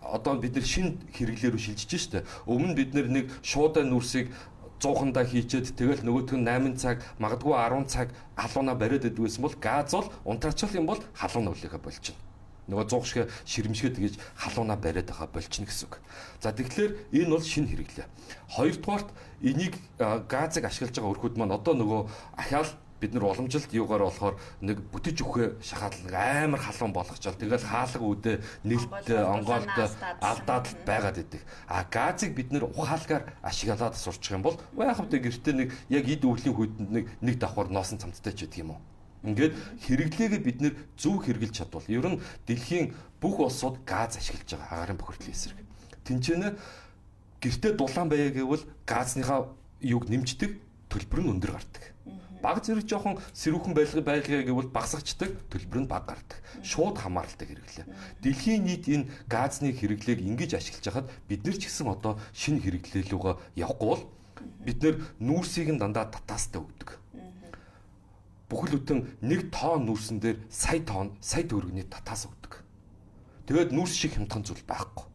одоо бид нэр шинэ хэрэглээ рүү шилжиж штэ. Өмнө бид нэр нэг шуудай нүрсийг 100-ндаа хийчээд тэгэл нөгөөх нь 8 цаг магадгүй 10 цаг халуунаа бариад иддэг байсан бол газ бол унтарчих юм бол халуунаа үлээхэ болчихно. Нөгөө 100 шиг ширмшгээ тэгэж халуунаа бариад байхаа болчихно гэсэн үг. За тэгэхээр энэ бол шинэ хэрэглээ. Хоёрдугаарт энийг газыг ашиглаж байгаа өрхүүд маань одоо нөгөө ахаал бид нар уламжилт юугаар болохоор нэг бүтэж өгөхөө шахаад нэг амар халуун болгочоод тэгэл хаалга үдэ нэлт онгоолд алдаад л байгаад идэг. А газыг бид нэр ухаалгаар ашиглаад сурчих юм бол яах вэ гэртээ нэг яг эд өвлийн хүйтэнд нэг нэг давхар ноосон цамцтай ч гэдэг юм уу. Ингээд хэрэглээгээ бид нэр зөв хэрэглэж чадвал ер нь дэлхийн бүх улсууд газ ашиглаж байгаа агаарын бохирдлын эсрэг. Тинчэнэ гэртээ дулаан байя гэвэл газныхаа юг нэмждэг, төлбөр нь өндөр гардаг. Баг зэрэг жоохон сэрүүхэн байлгаа гэвэл багасгачдаг, төлбөр нь бага гардаг. Шууд хамааралтай хэрэглээ. Дэлхийн нийт энэ газны хэрэглээг ингэж ашиглаж хахад бид нар ч гэсэн одоо шинэ хэрэглээ рүүгээ явахгүй бол бид нар нүүрсийг нь дандаа татаастай өгдөг. Бүхэл бүтэн 1 тонн нүүрсэн дээр сая тонн, сая төгрөгний татаас өгдөг. Тэгээд нүүрс шиг хямдхан зүйл байхгүй.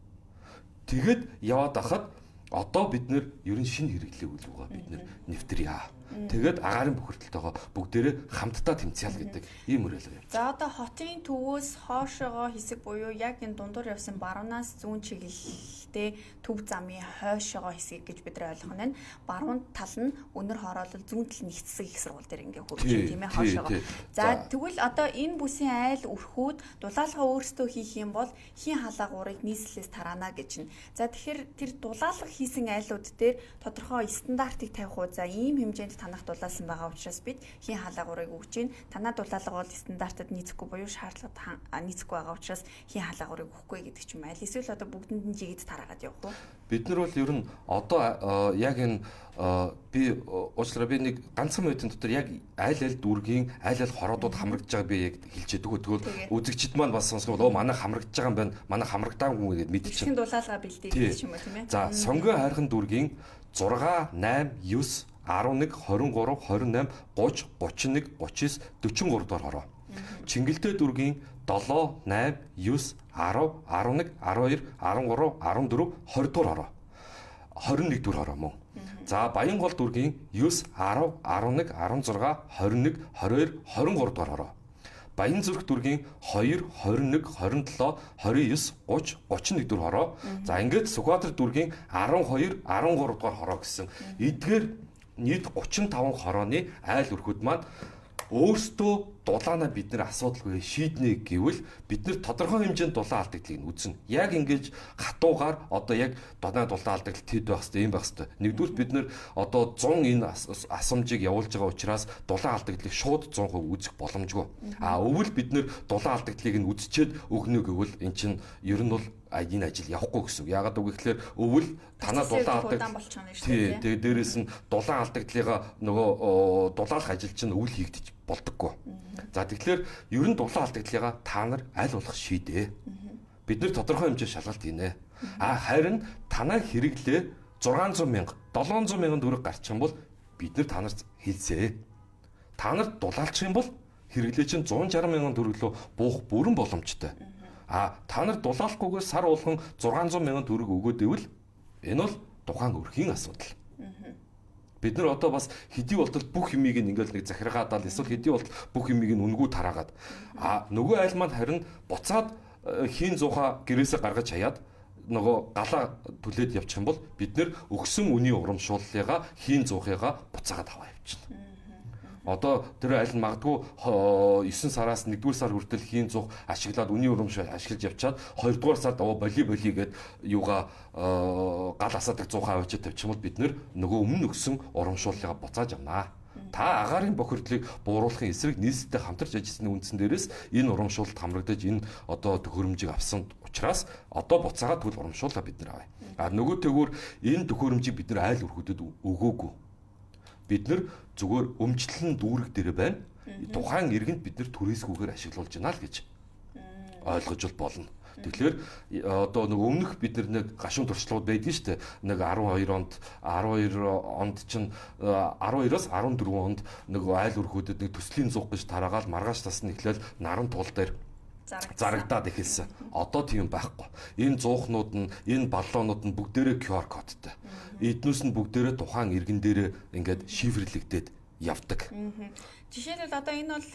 Тэгээд яваад ахад одоо бид нэр ер нь шинэ хэрэглээ үлүүгээ бид нэр нэвтрье. Тэгээд агаарын бохирдолтойгоо бүгдээрээ хамтдаа тэмцээл гэдэг ийм уриалга юм. За одоо хотын төвөөс хоошоогоо хэсэг буюу яг энэ дундуур явсан баруунаас зүүн чиглэлтэй төв замын хойшоогоо хэсгийг гэж бид нар ойлгох нь. Баруун тал нь өнөр хороолол, зүүн тал нь их хэсэг их сургууль дээр ингээ хөрж байна тийм ээ хойшоогоо. За тэгвэл одоо энэ бүсийн айл өрхүүд дулаалгаа өөрсдөө хийх юм бол хийн халаагуурыг нийслэлээс тараана гэж нь. За тэгэхээр тэр дулаалга хийсэн айлууд дээр тодорхой стандартыг тавих уу? За ийм хэмжээнд танах дулаалсан байгаа учраас бид хийн халаагуурыг өгч гин. Танаа дулаалга бол стандартад нийцэхгүй буюу шаардлагад нийцэхгүй байгаа учраас хийн халаагуурыг өгөхгүй гэдэг ч юм аль эсвэл одоо бүгдэнд нь жигэд тараагаад явах уу? Бид нар бол ер нь одоо яг энэ би уучлаарай би нэг ганцхан минутын дотор яг аль аль дүүргийн аль аль хороодууд хамрагдж байгааг би яг хэлж яддаг. Тэгвэл үзэгчид маань бас сонсох бол манай хамрагдж байгаа юм байна. Манай хамрагдаагүй гэдээ мэдчихэв. Хийн дулаалга бэлдээ гэдэг юм уу тийм ээ. За Сонгон хайрхан дүүргийн 6 8 9 11 23 28 30 31 39 43 дугаар хороо. Чингэлтэй дүүргийн 7 8 9 10 11 12 13 14 20 дугаар хороо. 21 дугаар хороо мөн. За Баянгол дүүргийн 9 10 11 16 21 22 23 дугаар хороо. Баянзүрх дүүргийн 2 21 27 29 30 31 дугаар хороо. За ингээд Сүхбаатар дүүргийн 12 13 дугаар хороо гэсэн эдгээр нийт 35 хорооны айл өрхүүд маань өөрсдөө Дулаанаа бид нэр асуудалгүй шийднэ гэвэл бид нэр тодорхой хэмжээнд дулаан алдагдлыг нь үзнэ. Яг ингэж хатуугаар одоо яг дулаан алдагдал тэд байх хэвээр юм байх хэвээр. Нэгдүгээр бид нэр одоо 100 энэ асамжийг явуулж байгаа учраас дулаан алдагдлыг шууд 100% үзэх боломжгүй. А өвөл бид нэр дулаан алдагдлыг нь үзчихэд өгнө гэвэл эн чинь ер нь бол энэ ажил явахгүй гэсэн үг. Яагаад үг гэхээр өвөл танаа дулаан алдагдал тий. Тэгээ дээрээс нь дулаан алдагдлыгаа нөгөө дулаалах ажил чинь өвөл хийгдэж болдоггүй. За тэгэхээр ер нь дулаан алдагдлыгаа та нар аль болох шийдээ. Бид нэр тодорхой хэмжээ шалгалт хийнэ. А харин танаа хэрэглээ 600 мянга, 700 мянган төгрөг гарчих юм бол бид нар та нарт хэлцээ. Та нарт дулаалчих юм бол хэрэглээ чинь 160 мянган төгрөг рүү буух бүрэн боломжтой. А та нар дулаалахгүйгээр сар болгон 600 мянган төгрөг өгөөд ивэл энэ бол тухайн өрхийн асуудал. Бид нар одоо бас хэдий болтол бүх юмыг ингээл нэг захиргаадал эсвэл хэдий болтол бүх юмыг нь үнгүй тараагаад а нөгөө айл маань харин буцаад хийн зуухаа гэрээсээ гаргаж хаяад нөгөө галаа түлээд явчих юм бол бид нэр өгсөн үнийн урамшууллыгаа хийн зуухыгаа буцаагаад аваа явчихна. Одоо тэр айл нь магадгүй 9 сараас 1-р сар хүртэл хийн зуух ашиглаад үнийн урамшуул ашиглаж явчаад 2-р сард оо боли боли гэд юугаа гал асаадаг зуухаа авчиж тавьчих юм бол бид нэр нөгөө өмнө өгсөн урамшууллыгаа буцааж авнаа. Та агаарын бохирдлыг бууруулахын эсрэг нийслэлтэй хамтарч ажилласны үндсэн дээрээс энэ урамшуулалт хамрагдаж энэ одоо төхөөрөмжийг авсан учраас одоо буцаагаад тэгвэл урамшууллаа бид нар авъя. А нөгөө төгөөр энэ төхөөрөмжийг бид нар айл өрхүүдэд өгөөгүй. Бид нар зүгээр өмчлөн дүүрэг дээр байна. Тухайн иргэнд бид нар түрээсгүйгээр ашиглуулж байна л гэж ойлгож болно. Тэгэхээр одоо нэг өмнөх бид нар нэг гашуун туршлагууд байдгийн шүү дээ. Нэг 12 онд 12 онд чинь 12-оос 14 онд нэг айл өрхүүдэд нэг төслийн зуух гэж тараагаал маргааш тас нь эхлээл наран тул дээр зарагдаад эхэлсэн. Одоо тийм байхгүй. Энэ зуухнууд нь, энэ баллонууд нь бүгдээрээ QR кодтой. Эднүүс нь бүгдээрээ тухайн иргэн дээрээ ингээд шифрлэгдээд явдаг. Жишээлбэл одоо энэ бол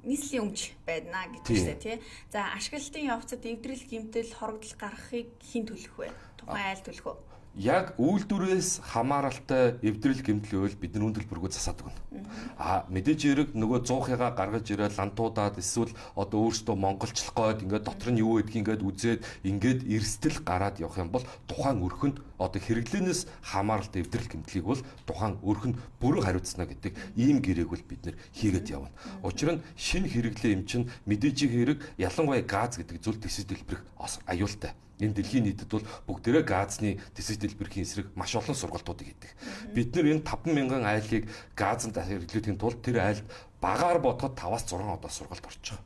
нийслэлийн өмч байна гэж байна тий. За ашиглалтын явцад эвдрэл, гэмтэл, хорогдол гаргахыг хэн төлөх вэ? Тухайн айл төлөх үү? Яг үйлдвэрээс хамааралтай эвдрэл гэмтэл байвал бид нар үн төлбөргөө засаад өгнө. А мэдээж хэрэг нөгөө зуухыгаа гаргаж ирээд лантуудаад эсвэл одоо өөрсдөө монголчлох гээд ингээд дотор нь юу гэдгийг ингээд үзээд ингээд эрсдэл гараад явах юм бол тухайн өрхөнд одоо хэрэглээнээс хамааралтай эвдрэл гэмтлийг бол тухайн өрхөнд бүрэн хариуцна гэдэг ийм гэрээг бол бид нэр хийгээд явна. Учир нь шинэ хэрэглээ юм чинь мэдээж хэрэг ялангуяа газ гэдэг зүйл төсөв дэлбэрэх аюултай. Энэ дэлхийн нийтэд бол бүгдээрээ газны тэсэж дэлбэрхийн эсрэг маш олон сургалтуудыг хийдэг. Бид нэр энэ 5,000 айлыг газанд хэрэглэхийн тулд тэр айлд багаар бодоход 5-6 удаа сургалт орж байгаа.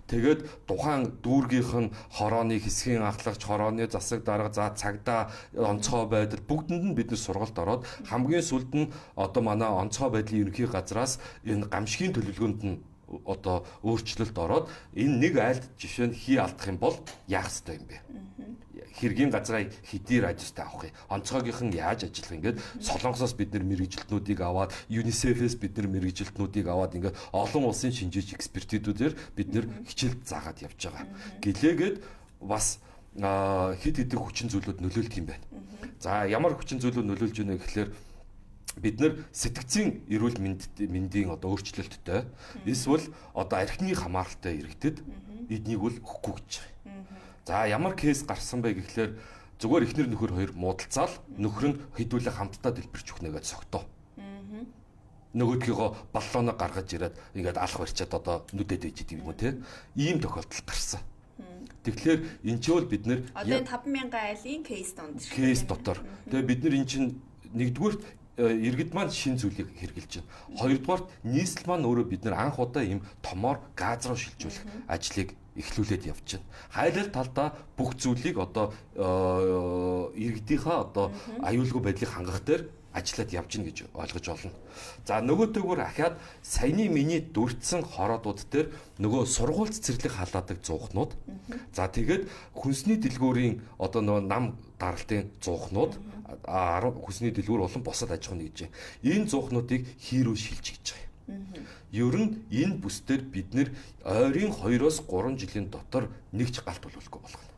Тэгээд тухайн дүүргийнх нь хорооны хэсгийн ахлагч, хорооны засаг дарга, за цагдаа, онцгой байдал бүгдэнд нь бид нэр сургалт ороод хамгийн сүүлд нь одоо манай онцгой байдлын ерөнхий газраас энэ гамшигын төлөвлөгөөнд нь одоо өөрчлөлт ороод энэ нэг айлд жишээ нь хий алдах юм бол яах ёстой юм бэ? Хэргийн газраа хэдий радиустай авах юм? Онцгойгийнх нь яаж ажиллах юм гээд Солонгосоос бид нэр мэргэжилтнүүдийг аваад, ЮНИСЕФ-ээс бид нэр мэргэжилтнүүдийг аваад ингээд олон улсын шинжээч экспертүүдээр бид нэр хичээл заагаад явж байгаа. Гэлээгээд бас хэд хэдэн хүчин зүйлүүд нөлөөлдөг юм байна. За ямар хүчин зүйлүүд нөлөөлж байна гэхлээр бид нэр сэтгцийн эрүүл мэндийн одоо өөрчлөлттэй эсвэл одоо архины хамааралтай иргэдэд эднийг бол өгөхгүй гэж байгаа. За ямар кейс гарсан бэ гэхлээр зүгээр эхнэр нөхөр хоёр муудалцаал нөхөр нь хэдүүлээ хамтдаа дэлбэрч өгнө гэж согтоо. Нөгөөдгийгөө баллоноо гаргаж ирээд ингээд алах барьчаад одоо нүдэд ээж идэв юм уу те. Ийм тохиолдол гарсан. Тэгэхээр энэ ч бол бид нэр одоо энэ 5,000 айлын кейс донд кейс дотор. Тэгээ бид нар энэ чинь нэгдүгüүрт иргэд маань шин зүйлийг хэрэгжилж байна. Хоёрдугаарт нийслэл маань өөрөө бид нар анх удаа ийм томоор газ руу шилжүүлэх ажлыг эхлүүлээд явж байна. Хайлал талдаа бүх зүйлийг одоо иргэдийнхаа одоо аюулгүй байдлыг хангах дээр ажиллаад явж гин гэж ойлгож олно. За нөгөөтэйгүр ахаад саяны миний дүрцэн хороодууд дээр нөгөө сургууль цэцэрлэг халаадаг зуухнууд. За тэгээд хүнсний дэлгүүрийн одоо нөгөө нам даралтын зуухнууд, хүнсний дэлгүүр болон бусад аж ахуйн нэгж. Энэ зуухнуудыг хий рүү шилжиж гэж байгаа юм. Ер нь энэ бүс дээр бид нэр ойрын 2-оос 3 жилийн дотор нэг ч галт төлөвлөхгүй болгоно.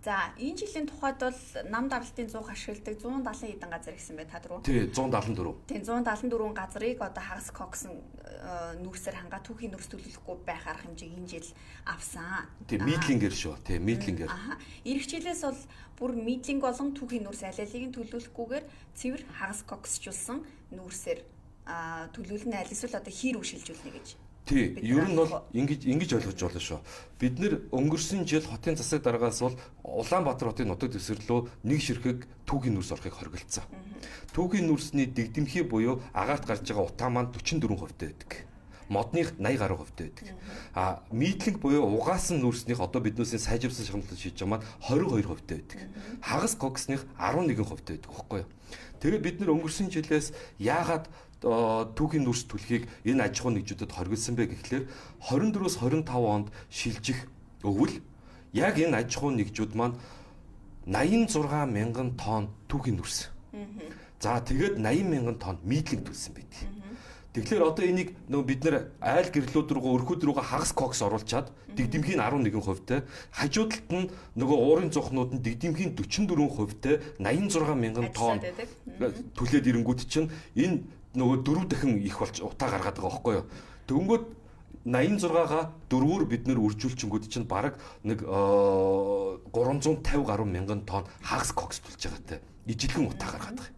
За, энэ жилийн тухайд бол нам даралтын 100 ашигладаг 170 хэдэн газар гэсэн бай та дөрөв. Тий, 174. Тийм, 174 газрыг одоо хагас коксон нүүрсээр хангаа түүхийн нүүрс төлөвлөхгүй байх арга хэмжээг энэ жил авсан. Тий, мидлингээр шүү. Тий, мидлингээр. Аха. Ирэх жилээс бол бүр мидлинг болон түүхийн нүүрс аль алийг нь төлөвлөхгүйгээр цэвэр хагас коксжуулсан нүүрсээр төлөвлөнө, аль эсвэл одоо хий рүү шилжүүлнэ гэж. Тий, ер нь бол ингэж ойлгож болно шүү. Бид нэр өнгөрсөн жил хотын засаг дараагаас бол Улаанбаатар хотын нутаг дэвсгэрлөө нэг ширхэг түүхийн нүүрс орохыг хоригдсон. Түүхийн нүүрсний дэгдэмхий буюу агаарт гарч байгаа утаа маань 44% байдаг. Модных 80 гаруй хувьтай байдаг. А мидлинг буюу угаасан нүүрснийх одоо биднээсээ сайжруулсан шагналд шийдэж байгаа маань 22% байдаг. Хагас коксных 11% байдаг байхгүй юу? Тэгээд бид нэр өнгөрсөн жилээс яагаад түүхийн нүүрс түлхийг энэ аж ахуйн нэгжүүдэд хоригдсан бэ гэхлээр 24-өөс 25 онд шилжих өвөл яг энэ аж ахуйн нэгжүүд маань 86 мянган тонн түүхийн нүүрс. За, тэгээд 80 мянган тонн мидлинг төлсөн байдаг. Тэгэхээр одоо энийг нөгөө бид нэр айл гэрлүүд рүүгээ, өрхүүд рүүгээ хагас кокс оруулчаад дэгдэмхийн 11% хажуу талд нь нөгөө уурын зуухнууд нь дэгдэмхийн 44% 86 мянган тонн түлээд ирэнгүүт чинь энэ нөгөө дөрөв дахин их болж утаа гаргаад байгаа байхгүй юу. Тэгэнгүүт 86-гаа дөрвөөр бид нэр үржүүлчингүүд чинь бараг нэг 350 гаруй мянган тонн хагас кокс төлж байгаатай ижилхэн утаа гаргаад байгаа.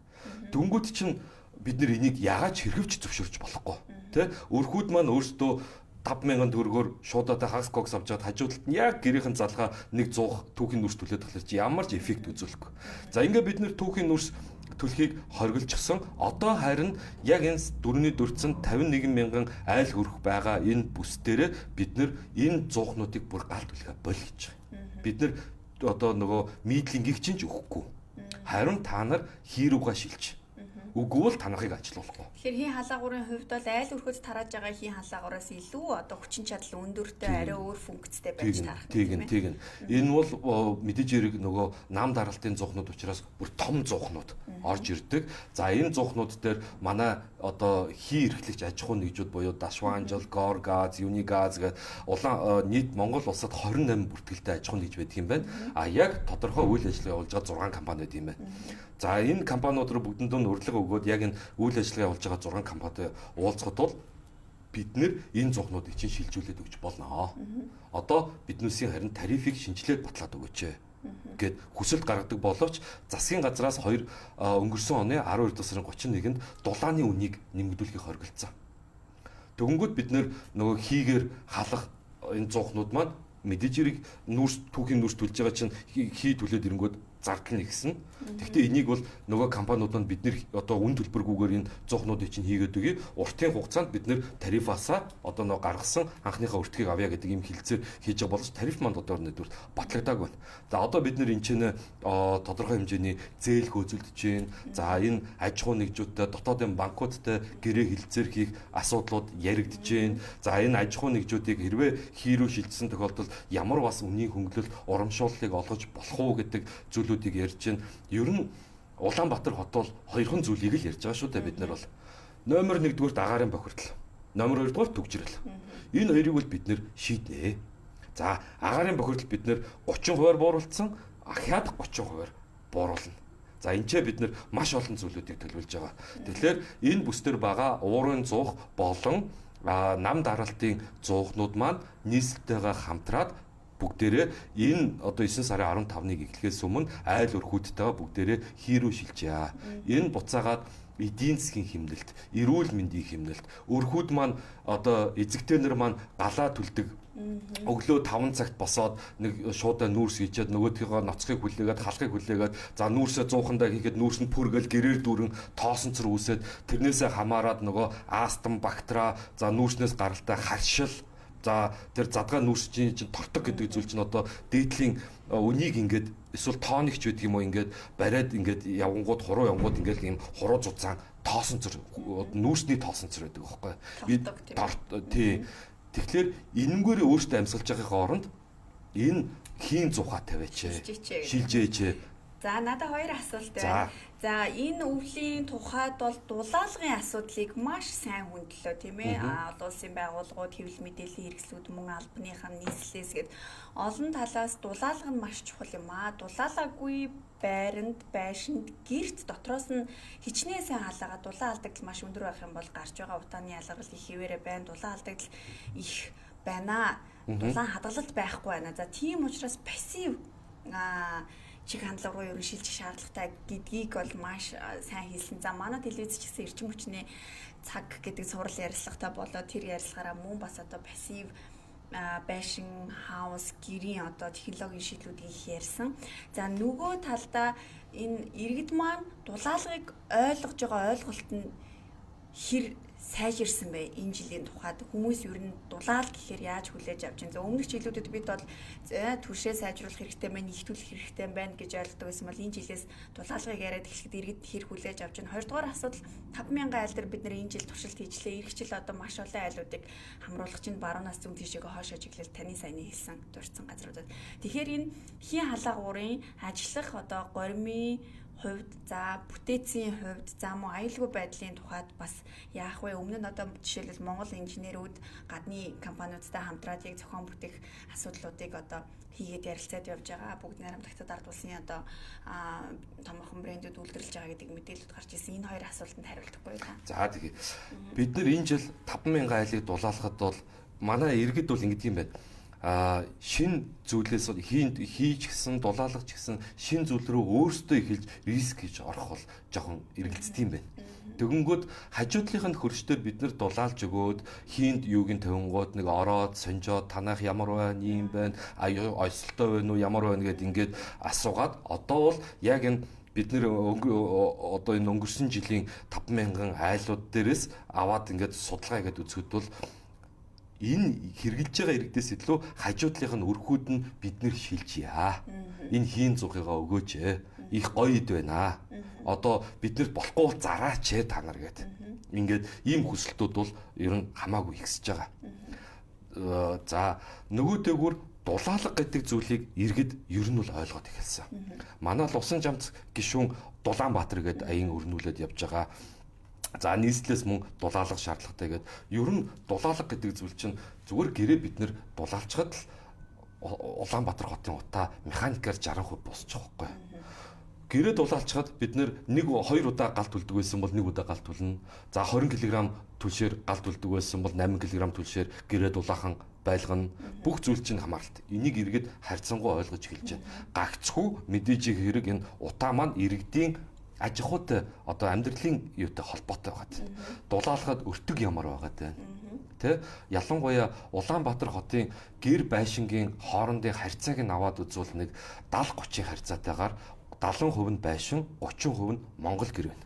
Тэгэнгүүт чинь бид нэр энийг яагаад ч хэрхэвч зөвшөөрч болохгүй. Тэ? Өрхүүд маань өөрсдөө 5000 төгрөгөөр шуудатай хагас кокс авч чад хажуу талд нь яг гэрийнхэн залгаа нэг 100 түүхийн нүүрс түлээд тахлаар чи ямар ч эффект үзүүлэхгүй. За, ингээд бид нэр түүхийн нүүрс төлхийг хоригдчихсан. Одоо харин яг энэ дөрөвний дөрцөн 51 мянган айл хөрөх байгаа энэ бүс дээрээ бид нэр энэ зуухнуудыг бүр гал түлхэ боль гэж байгаа. Бид нэр одоо нөгөө мидлингийг чинь ч өгөхгүй. Харин та нар хий рүүгээ шилж. Үгүй бол танахыг ажилуулахгүй. Тэгэхээр хийн халаагуурын хувьд бол айл өрхөд тарааж байгаа хийн халаагуураас илүү одоо хүчин чадал өндөртэй, арай өөр функцтэй байж тарах. Тийм тийм. Энэ бол мэдээж хэрэг нөгөө нам даралтын зуухнууд учраас бүр том зуухнууд орж ирдэг. За, энэ зуухнууд дээр манай одоо хий эрхлэгч аж ахуйн нэгжүүд буюу Дашванжал, Горгаз, Юнигаз гэх улаан нийт Монгол улсад 28 бүртгэлтэй аж ахуйн нэгж байдаг юм байна. А яг тодорхой үйл ажиллагаа явуулж байгаа 6 компани байдаг юм байна. За, энэ компаниуд руу бүгдэнд нь урилга өгөөд яг энэ үйл ажиллагаа явуулж байгаа 6 компанитай уулзахад бол бид нэр энэ зуухнуудыг чинь шилжүүлээд өгч болно. Одоо биднээсийн харин тарифыг шинжилээд батлаад өгөөч гэд хүсэлт гаргадаг боловч засгийн газраас хоёр өнгөрсөн оны 12 дугаар сарын 31-нд дулааны үнийг нэмэгдүүлэхийг хоригдсон. Тэгэнгүүт бид нэр нөгөө хийгээр халах энэ зуухнууд маань мэдээж хэрэг нүүрс түүхийн нүүрс төлж байгаа чинь хий түлээд ирэнгүүт зардал нь ихсэн. Гэхдээ энийг бол нөгөө компаниуд нь бид нэр одоо үн төлбөргүйгээр энэ зуухнуудыг чинь хийгээд өгье. Уртын хугацаанд бид нэр тарифаасаа одоо нөгөө гаргасан анхныхаа өртгийг авъя гэдэг ийм хилцээр хийж байгаа боловч тариф манд одоо нэгдүгээр батлагдаагүй байна. За, одоо бид нэр энэ чинь тодорхой хэмжээний зээл хөөцөлдөж байна. За, энэ аж ахуйн нэгжүүдтэй, дотоодын банкудтай гэрээ хилцээр хийх асуудлууд яригдж байна. За, энэ аж ахуйн нэгжүүдийг хэрвээ хий рүү шилжсэн тохиолдолд ямар бас үнийн хөнгөлөл, урамшууллыг олгож болох уу гэдэг зүйлүүдийг ярьж байна. Ер нь Улаанбаатар хот бол хоёрхан зүйлийг л ярьж байгаа шүү дээ бид нар бол. Номер 1-р агаарын бохирдол. Номер 2-р түгжрэл. Энэ хоёрыг бол бид нэр шийднэ. За, агаарын бохирдол бид нэр 30%-аар бууруулсан, ахиад 30%-аар бууруулна. За, энэ ч бид нэр маш олон зүйлүүдийг төлөвлөж байгаа. Тэгэхээр энэ бүс төр байгаа уурын зуух болон нам даралтын зуухнууд маань нийслэлтэйгээ хамтраад бүгдээрээ энэ одоо 9 сарын 15-ныг эхлэхээс өмнө айл өрхүүдтэйгээ бүгдээрээ хий рүү шилжээ. Энэ буцаагаад эдийн засгийн хэмнэлт, эрүүл мэндийн хэмнэлт, өрхүүд маань одоо эзэгтэнэр маань галаа түлдэг. Өглөө 5 цагт босоод нэг шуудаа нүүрс хийчихэд нөгөөдхийгөө ноцхыг хүлээгээд, халахыг хүлээгээд, за нүүрсээ 100-андаа хийхэд нүүрс нь пүргэл гэрээр дүүрэн тоосонцор үүсээд тэрнээсээ хамаарад нөгөө астм, бактера, за нүүрснээс гаралтай харшил. За, тэр задгаа нүүрсчийн чинь тортог гэдэг зүйл чинь одоо дээдлийн үнийг ингээд эсвэл тоонигч байдаг юм уу, ингээд бариад ингээд явангууд хуруу явангууд ингээд ийм хуруу зузаан тоосонцор, нүүрсний тоосонцор байдаг байхгүй би. Тий. Тэгэхээр энэнгээр өөртөө амьсгалж байгаагийн оронд энэ хийн зуухаа тавиач, шилжээч. За, надад хоёр асуулт байна. За, энэ өвлийн тухайд бол дулаалгын асуудлыг маш сайн хүндлээ, тийм ээ. Олон улсын байгууллагууд, хэвлэл мэдээллийн хэрэгслүүд, мөн албаныхаа нийслэлээс гээд олон талаас дулаалга нь маш чухал юм аа. Дулаалаагүй байранд, байшинд, гэрт дотроос нь хичнээн сайн халаагаа дулаан алдагдал маш өндөр байх юм бол гарч байгаа утааны ялгарл их хэвээрээ байна. Дулаан алдагдал их байна. Дулаан хадгалалт байхгүй байна. За, тийм учраас пассив чиг хандлага руу ерөн шилжих шаардлагатай гэдгийг бол маш сайн хэлсэн. За, манай телевиз ч гэсэн эрчим хүчний цаг гэдэг цуврал ярилцлагатай болоод тэр ярилцлагаараа мөн бас одоо пассив байшин, хаус, гэрийн одоо технологийн шийдлүүдийг их ярьсан. За, нөгөө талдаа энэ иргэд маань дулаалгыг ойлгож байгаа ойлголт нь хэр сайжирсан бэ энэ жилийн тухайд? Хүмүүс ер нь дулаал гэхээр яаж хүлээж авч байна? За, өмнөх жилүүдэд бид бол түршээ сайжруулах хэрэгтэй байна, нэгтүүлэх хэрэгтэй байна гэж ойлгодог байсан бол энэ жилээс дулаалгыг яриад эхлэхэд иргэд хэр хүлээж авч байна? Хоёрдугаар асуудал, 5000 айл дээр бид нэр энэ жил туршилт хийжлээ. Ирэх жил одоо маш олон айлуудыг хамруулах чинь баруунаас зүүн тийшээгээ хойш ажиглал таны саяны хэлсэн дурдсан газруудад. Тэгэхээр энэ хийн халаагуурын ажиллах одоо горимын хувьд, за бүтээцийн хувьд, за мөн аюулгүй байдлын тухайд бас яах вэ? Өмнө нь одоо жишээлбэл Монгол инженерүүд гадны компаниудтай хамтраад яг зохион бүтээх асуудлуудыг одоо хийгээд ярилцаад явж байгаа. Бүгд найрамдагтад ард улсын одоо томоохон брэндүүд үйлдвэрлэж байгаа гэдэг мэдээлэлүүд гарч ирсэн. Энэ хоёр асуултанд хариултахгүй та. За, тэгээ. Бид нар энэ жил 5000 айлыг дулаалахад бол манай иргэд бол ингэдэг юм байна. Шин зүйлээс хийж гисэн дулаалгах ч гэсэн шин зүйл рүү өөрсдөө эхэлж риск хийж орох бол жоохон эргэлздэг юм байна. Тэгэнгүүт хажуудлынх нь хөрштөр бид нар дулаалж өгөөд хийнд юуг нь тавингууд нэг ороод сонжоод танах ямар байна, ийм байна, ойсолтой байна уу, ямар байна гэд ингээд асуугаад одоо бол яг энэ бид нэр одоо энэ өнгөрсөн жилийн 5000 айлууд дээрээс аваад ингээд судалгаа хийгээд үзэхэд бол энэ хэрглэж байгаа иргэдээс илүү хажуудлынх нь өрхүүд нь бид нэр шилжийа. Энэ хийн зуухыгаа өгөөч ээ. Их гоё ид байна. Одоо бид нэрт болохгүй зараач ээ та нар гэд. Ингээд ийм хүсэлтүүд бол ер нь хамаагүй ихсэж байгаа. За, нөгөөтэйгүр дулаалга гэдэг зүйлийг иргэд ер нь бол ойлгоод эхэлсэн. Манай Лусан жамц гишүүн Дулаанбаатар гээд аян өрнүүлээд явж байгаа. За, нийслэлээс мөн дулаалга шаардлагатай гээд ер нь дулаалга гэдэг зүйл чинь зүгээр гэрээ бид нэр дулаалчхад л Улаанбаатар хотын утаа механикаар 60% босчих واخгүй. Гэрээ дулаалчхад бид нэр 1 2 удаа гал түлдэг байсан бол 1 удаа гал түлнэ. За, 20 кг түлшээр гал түлдэг байсан бол 8 кг түлшээр гэрээ дулаахан байлгана. Бүх зүйл чинь хамааралтай. Энийг иргэд харьцангуй ойлгож эхэлж байна. Гагцхүү мэдээж хэрэг энэ утаа маань иргэдийн аж ахуйтай одоо амьдралын юутай холбоотой байгаа тийм. Дулаалахад өртөг ямар байгаа тийм. Тэ? Ялангуяа Улаанбаатар хотын гэр байшингийн хоорондын харьцааг нь аваад үзвэл нэг 70 30 харьцаатайгаар 70% нь байшин, 30% нь Монгол гэр байна.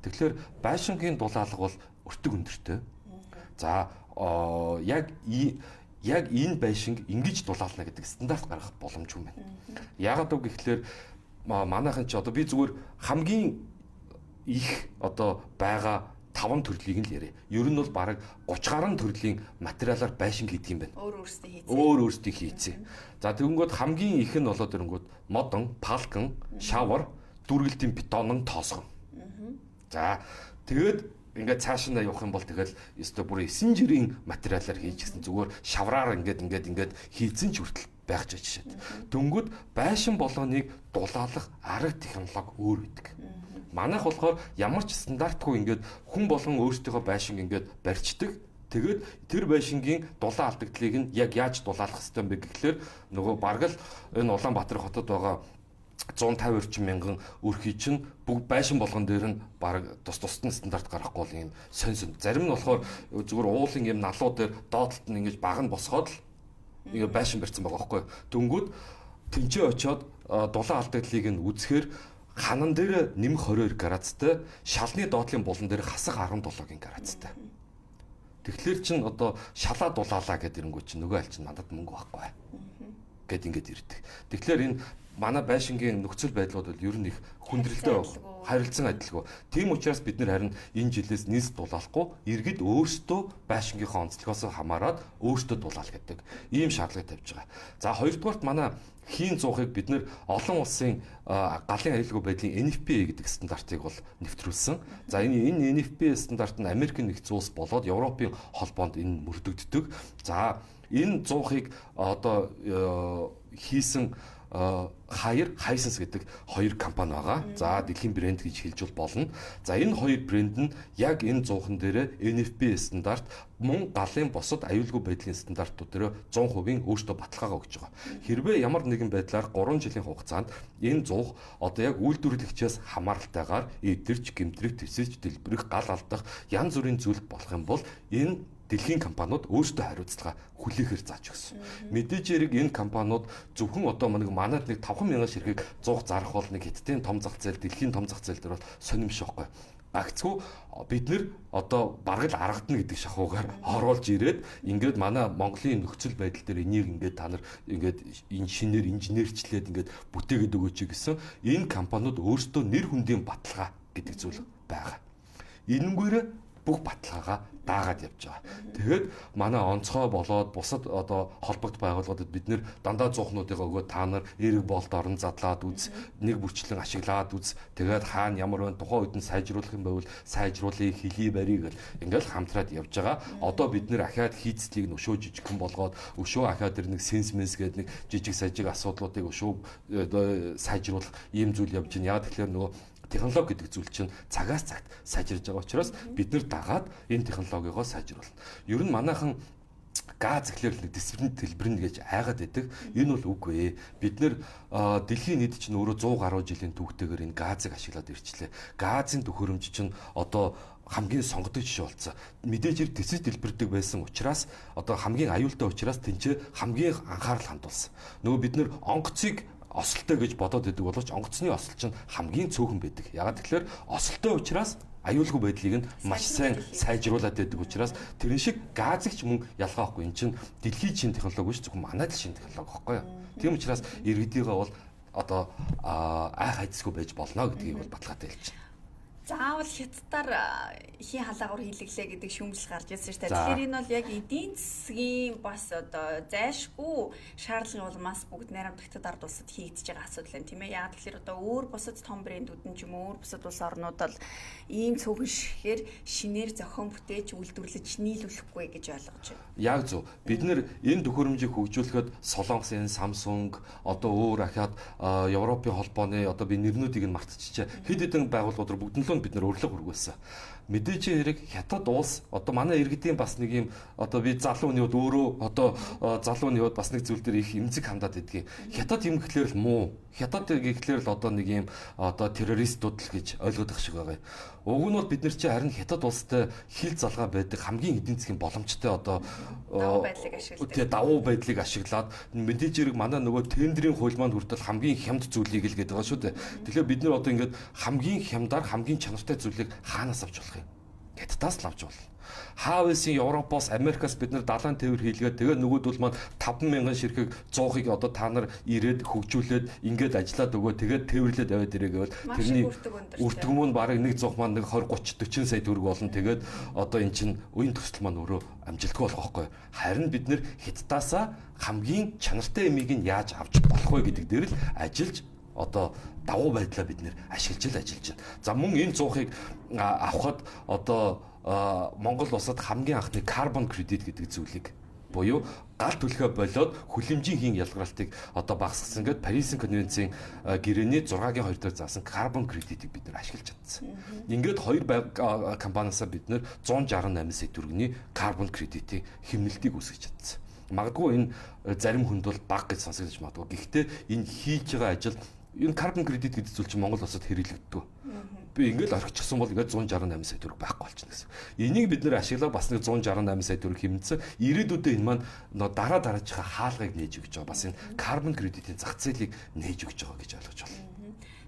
Тэгэхээр байшингийн дулаалга бол өртөг өндөртэй. За, яг энэ байшинг ингэж дулаална гэдэг стандарт гаргах боломжгүй юм байна. Яагаад үг гэхлээр манайхан ч одоо би зүгээр хамгийн их одоо байгаа 5 төрлийг нь л яриа. Ер нь бол бараг 30 гаруй төрлийн материалаар байшин хийдэг юм байна. Өөр өөрсдөө хийцээ. Өөр өөрсдөө хийцээ. За, тэгэнгүүт хамгийн их нь болоод ирэнгүүт модон, палкан, шавар, дүүргэлтийн бетонон, тоосгон. За, тэгээд ингээд цааш нь явах юм бол тэгэл өстө бүр 9 жирийн материалаар хийж гисэн зүгээр шавраар ингээд ингээд ингээд хийцэн ч хүртэл байх ч жишээд. Дөнгөд байшин болгоныг дулаалах арга технологи өөр байдаг. Манайх болохоор ямар ч стандартгүй ингээд хүн болгон өөрсдийнхөө байшинг ингээд барьцдаг. Тэгээд тэр байшингийн дулаан алдагдлыг нь яг яаж дулаалах ёстой юм бэ гэхлээр нөгөө бараг л энэ Улаанбаатар хотод байгаа 150 орчим мянган өрхий чинь бүгд байшин болгон дээр нь бараг тус тусад нь стандарт гаргахгүй бол юм сонь сонь. Зарим нь болохоор зүгээр уулын юм налуу дээр доотлолт нь ингэж баг нь босгоод л ингээ байшин барьсан байгаа байхгүй. Дөнгүүд тэнцээ очиод дулаан алдагдлыг нь үзэхээр ханан дээр нэмэх 22 градустай, шалны доотлын булан дээр хасах 17-гийн градустай. Тэгэхээр чин одоо шалаа дулаалаа гэдэг ирэнгүүт чинь нөгөө аль чинь надад мөнгө байхгүй гэд ингээд ирдэг. Тэгэхээр энэ манай байшингийн нөхцөл байдлууд бол ер нь их хүндрэлтэй харилцан адилгүй. Тийм учраас бид нар харин энэ жилээс нийс дулаалахгүй иргэд өөрсдөө байшингийнхаа онцлогоос хамаарат өөрсдөө дулаал гэдэг ийм шаардлага тавьж байгаа. За хоёрдугаарт манай хийн зуухыг бид нэр олон улсын галын аюулгүй байдлын NFPA гэдэг стандартыг бол нэвтрүүлсэн. За энэ NFPA стандарт нь Америкийн нэгдсэн улс болоод Европын холбоонд энэ мөрдөгддөг. За энэ зуухыг одоо хийсэн Haier, Hisense гэдэг хоёр компани байгаа. За дэлхийн брэнд гэж хэлж болно. За энэ хоёр брэнд нь яг энэ зуухан дээр NFPA стандарт мөн галын бусад аюулгүй байдлын стандартууд дээр 100% өөртөө баталгаагаа өгч байгаа. Хэрвээ ямар нэгэн байдлаар 3 жилийн хугацаанд энэ зуух одоо яг үйлдвэрлэгчээс хамааралтайгаар эдэрч, гэмтрэх, тэсэж, дэлбэрэх, гал алдах янз бүрийн зүйл болох юм бол энэ дэлхийн компаниуд өөрсдөө хариуцлага хүлээхээр зааж өгсөн. Мэдээж хэрэг энэ компаниуд зөвхөн одоо нэг манад нэг 5,000 ширхэг зуух зарах бол нэг хятадын том зах зээл, дэлхийн том зах зээл дээр бол сонирм биш байхгүй. Гагцгүй бид нэр одоо бараг л аргадна гэдэг шахуугаар оруулж ирээд ингээд манай Монголын нөхцөл байдал дээр энийг ингээд та нар ингээд энэ шинээр инженерчлээд ингээд бүтээгээд өгөөч гэсэн энэ компаниуд өөрсдөө нэр хүндийн баталгаа гэдэг зүйл байгаа. Энэнгээрээ бүх баталгаагаа даагаад явж байгаа. Тэгээд манай онцгой болоод бусад одоо холбогд байгууллагуудад бид нэр дандаа зуухнуудыг өгөөд та нар эерэг болт орон задлаад үз, нэг бүрчлэн ашиглаад үз. Тэгээд хаана ямар байна тухайн үед нь сайжруулах юм байвал сайжруулъя, хилий барья гэл ингээл хамтраад явж байгаа. Одоо бид нэр ахаад хийцлийг нь өшөө жижигхэн болгоод өшөө ахаад тэр нэг сенс менс гэдэг нэг жижиг сажиг асуудлуудыг өшөө сайжруулах ийм зүйл явж байна. Яг тэгэхээр нөгөө технологи гэдэг зүйл чинь цагаас цагт сайжирж байгаа учраас бид нэр дагаад энэ технологигоо сайжруулна. Ер нь манайхан газ гэхлээр нэг дисциплин төлбөрнө гэж айгаад байдаг. Энэ бол үгүй ээ. Бид нэр дэлхийн нийт чинь өөрөө 100 гаруй жилийн түүхтэйгээр энэ газыг ашиглаад ирчлээ. Газын төхөөрөмж чинь одоо хамгийн сонгодог жишээ болсон. Мэдээж хэрэг тэсэж дэлбэрдэг байсан учраас одоо хамгийн аюултай учраас тэнцээ хамгийн анхаарал хандуулсан. Нөгөө бид нэр онгоцыг осолтой гэж бодоод идэг боловч онгоцны осол чинь хамгийн цөөхөн байдаг. Ягаад гэвэл осолтой учраас аюулгүй байдлыг нь маш сайн сайжруулад байдаг учраас тэрэн шиг газыгч мөн ялгаа байхгүй. Энэ чинь дэлхийн шин технологи биш, зөвхөн манай л шин технологи байхгүй юу? Тийм учраас иргэдийгээ бол одоо айх айдасгүй байж болно гэдгийг бол баталгаатай хэлж байна. Заавал хятадаар хийн халаагуур хийлгэлээ гэдэг шүүмжил гарч ирсэн шүү дээ. Тэгэхээр энэ бол яг эдийн засгийн бас одоо зайлшгүй шаардлагын улмаас бүгд найрамдагтад ард улсад хийгдэж байгаа асуудал юм тийм ээ. Яг тэгэхээр одоо өөр бусад том брэндүүд нь ч юм уу өөр бусад улс орнууд бол ийм цөөхөн шихээр шинээр зохион бүтээж үйлдвэрлэж нийлүүлэхгүй гэж ойлгож байна. Яг зөв. Бид нэр энэ төхөөрөмжийг хөгжүүлэхэд Солонгосын Samsung одоо өөр ахаад Европын холбооны одоо би нэрнүүдийг нь мартчихжээ. Хэд хэдэн байгууллагууд руу бүгд нь бид нэр урилга хүргүүлсэн. Мэдээж хэрэг хятад улс одоо манай иргэдийн бас нэг юм одоо би залуу хүний хувьд өөрөө одоо залуу хүний хувьд бас нэг зүйл дээр их эмзэг хандаад идэгин. Хятад юм гэхлээр л муу. Хятад гэхлээр л одоо нэг юм одоо террористууд л гэж ойлгох шиг байгаа юм. Уг нь бол бид нар чи харин хятад улстай хил залгаа байдаг хамгийн эдийн засгийн боломжтой одоо давуу байдлыг ашигладаг. Давуу байдлыг ашиглаад мэдээж хэрэг манай нөгөө тендрийн хууль маань хүртэл хамгийн хямд зүйлийг л гэдэг байгаа шүү дээ. Тэгэхээр бид нар одоо ингээд хамгийн хямдаар хамгийн чанартай зүйлийг хаанаас авч болох юм? Хятадаас л авч болно. Хавэсийн Европоос Америкаас бид нар далайн тээвэр хийлгээд тэгээ нөгөөдөл маань 5,000 ширхэг 100-ыг одоо та нар ирээд хөгжүүлээд ингээд ажиллаад өгөө тэгээд тээвэрлээд аваад ирээ гэвэл тэрний үртэг мөн бараг нэг 100 маань нэг 20 30 40 сая төгрөг болно. Тэгээд одоо эн чинь уян төсөл маань өөрөө амжилтгүй болох байхгүй. Харин бид нэр хятадаасаа хамгийн чанартай эмийг нь яаж авч болох вэ гэдэг дээр л ажиллаж одоо давуу байдлаа бид нэр ашиглаж л ажиллаж байна. За мөн энэ 100-ыг авахад одоо Монгол улсад хамгийн анхны карбон кредит гэдэг зүйлийг буюу гал түлхээ болоод хүлэмжийн хийн ялгарлтыг одоо багасгасан гээд Парисын конвенцийн гэрээний 6-гийн 2 дээр заасан карбон кредитийг бид нар ашиглаж чадсан. Ингээд хоёр компаниасаа бид нар 168 сая төгрөгийн карбон кредитийн хэмнэлтийг үүсгэж чадсан. Магадгүй энэ зарим хүнд бол бага гэж сонсогдож магадгүй. Гэхдээ энэ хийж байгаа ажил энэ карбон кредит гэдэг зүйл чинь Монгол улсад хэрэглэгддэг. Би ингээл орхичихсан бол ингээд 168 сая төгрөг байхгүй болчихно гэсэн. Энийг бид нэр ашиглаа бас нэг 168 сая төгрөг хэмнэсэн. Ирээдүйдээ энэ маань дараа дараачихаа хаалгыг нээж өгч байгаа. Бас энэ карбон кредитийн зах зээлийг нээж өгч байгаа гэж ойлгож байна.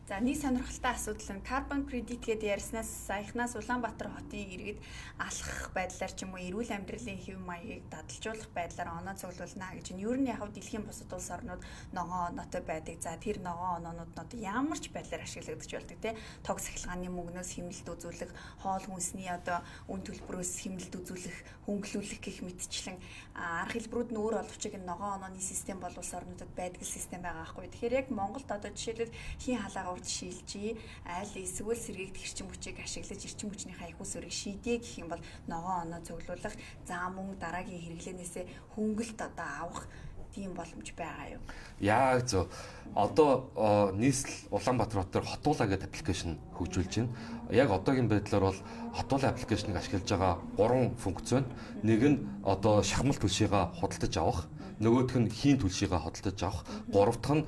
За, нэг сонирхолтой асуудал нь carbon credit гэдээ ярьснаас саяхнаас Улаанбаатар хотын иргэд алхах байдлаар ч юм уу эрүүл амьдралын хэв маягийг дадалжуулах байдлаар оноо цуглуулна гэж. Нь ер нь яг дэлхийн бусад улс орнууд ногоон оноотой байдаг. За, тэр ногоон оноонууд нь одоо ямар ч байдлаар ашиглагдаж болдог, тий. Тог сахилгааны мөнгнөөс хэмнэлт үзүүлэх, хоол хүнсний одоо үн төлбөрөөс хэмнэлт үзүүлэх, хөнгөлүүлэх гэх мэтчлэн арга хэлбэрүүд нь өөр боловч энэ ногоон онооны систем бол улс орнуудад байдаг систем байгаа байхгүй. Тэгэхээр яг Монголд одоо жишээлбэл хийн халаагаа урд шилжиж, аль эсвэл сэргээгдэх эрчим хүчийг ашиглаж эрчим хүчнийхээ аягүй суурийг шийдье гэх юм бол ногоон оноо цуглуулах, за мөн дараагийн хэрэглээнээсээ хөнгөлт одоо авах тийм боломж байгаа юу? Яг зөв. Одоо нийслэл Улаанбаатар хот дээр Хотуула гэдэг application хөгжүүлж байна. Яг одоогийн байдлаар бол Хотуула application ыг ашиглаж байгаа гурван функц байна. Нэг нь одоо шахмал түлшийгээ худалдаж авах, нөгөөх нь хийн түлшийгээ худалдаж авах, гурав дахь нь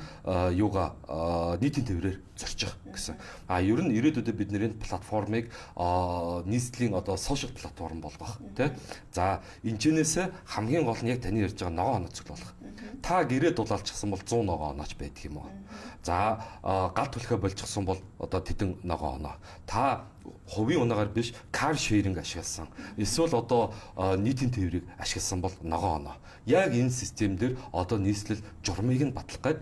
юугаа нийтийн тээврээр зорчих гэсэн. А ер нь ирээдүйдээ бид нэр энэ платформыг нийслэлийн одоо social платформ болгох, тий. За, энэчнээс хамгийн гол нь яг таны ярьж байгаа ногоон оноо цуглуулах. Та гэрээ дулаалчихсан бол 100 ногоон онооч байдаг юм уу? За, гал түлхээ болчихсон бол одоо тэдэн ногоон оноо. Та хувийн унаагаар биш car sharing ашигласан. Эсвэл одоо нийтийн тээврийг ашигласан бол ногоон оноо. Яг энэ систем дээр одоо нийслэл журмыг нь батлах гээд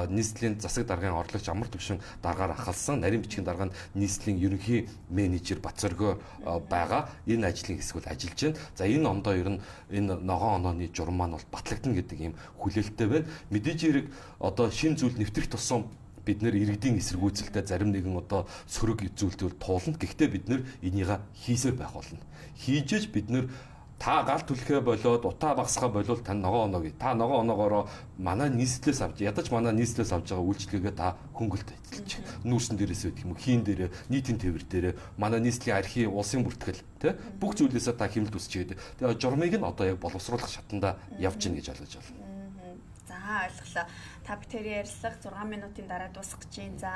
нийслэлийн засаг даргын орлогч амар төвшин даргаар ахалсан нарийн бичгийн дарга нь нийслэлийн ерөнхий менежер Батцөргөө байгаа. Энэ ажлын хэсэг бол ажиллаж байна. За, энэ ондоо ер нь энэ ногоон онооны журам маань бол батлагдана гэдэг ийм хүлээлттэй байна. Мэдээж хэрэг одоо шин зүйл нэвтрэх тусам бид нэр иргэдийн эсэргүүцэлтэй зарим нэгэн одоо сөрөг зүйлдэл туулна. Гэхдээ бид нэр энийга хийсээр байх болно. Хийжээж бид нэр та гал түлхээ болоод утаа багсгаа болвол тань ногоон оноо гээ. Та ногоон оноогоороо манай нийслэлээс авч ядаж манай нийслэлээс авч байгаа үйлчилгээгээ та хөнгөлт эзэлж. Нүүрсэн дээрээс байдаг юм уу, хийн дээрээ, нийтийн тээвэр дээрээ, манай нийслэлийн архив, улсын бүртгэл, тэ бүх зүйлээсээ та хэмнэлт үсчихэд. Тэгээ журмыг нь одоо яг боловсруулах шатанда явж гин гэж ойлгож байна. За, ойлголоо. Та бүхэн ярилцлага 6 минутын дараа дуусах гэж байна. За,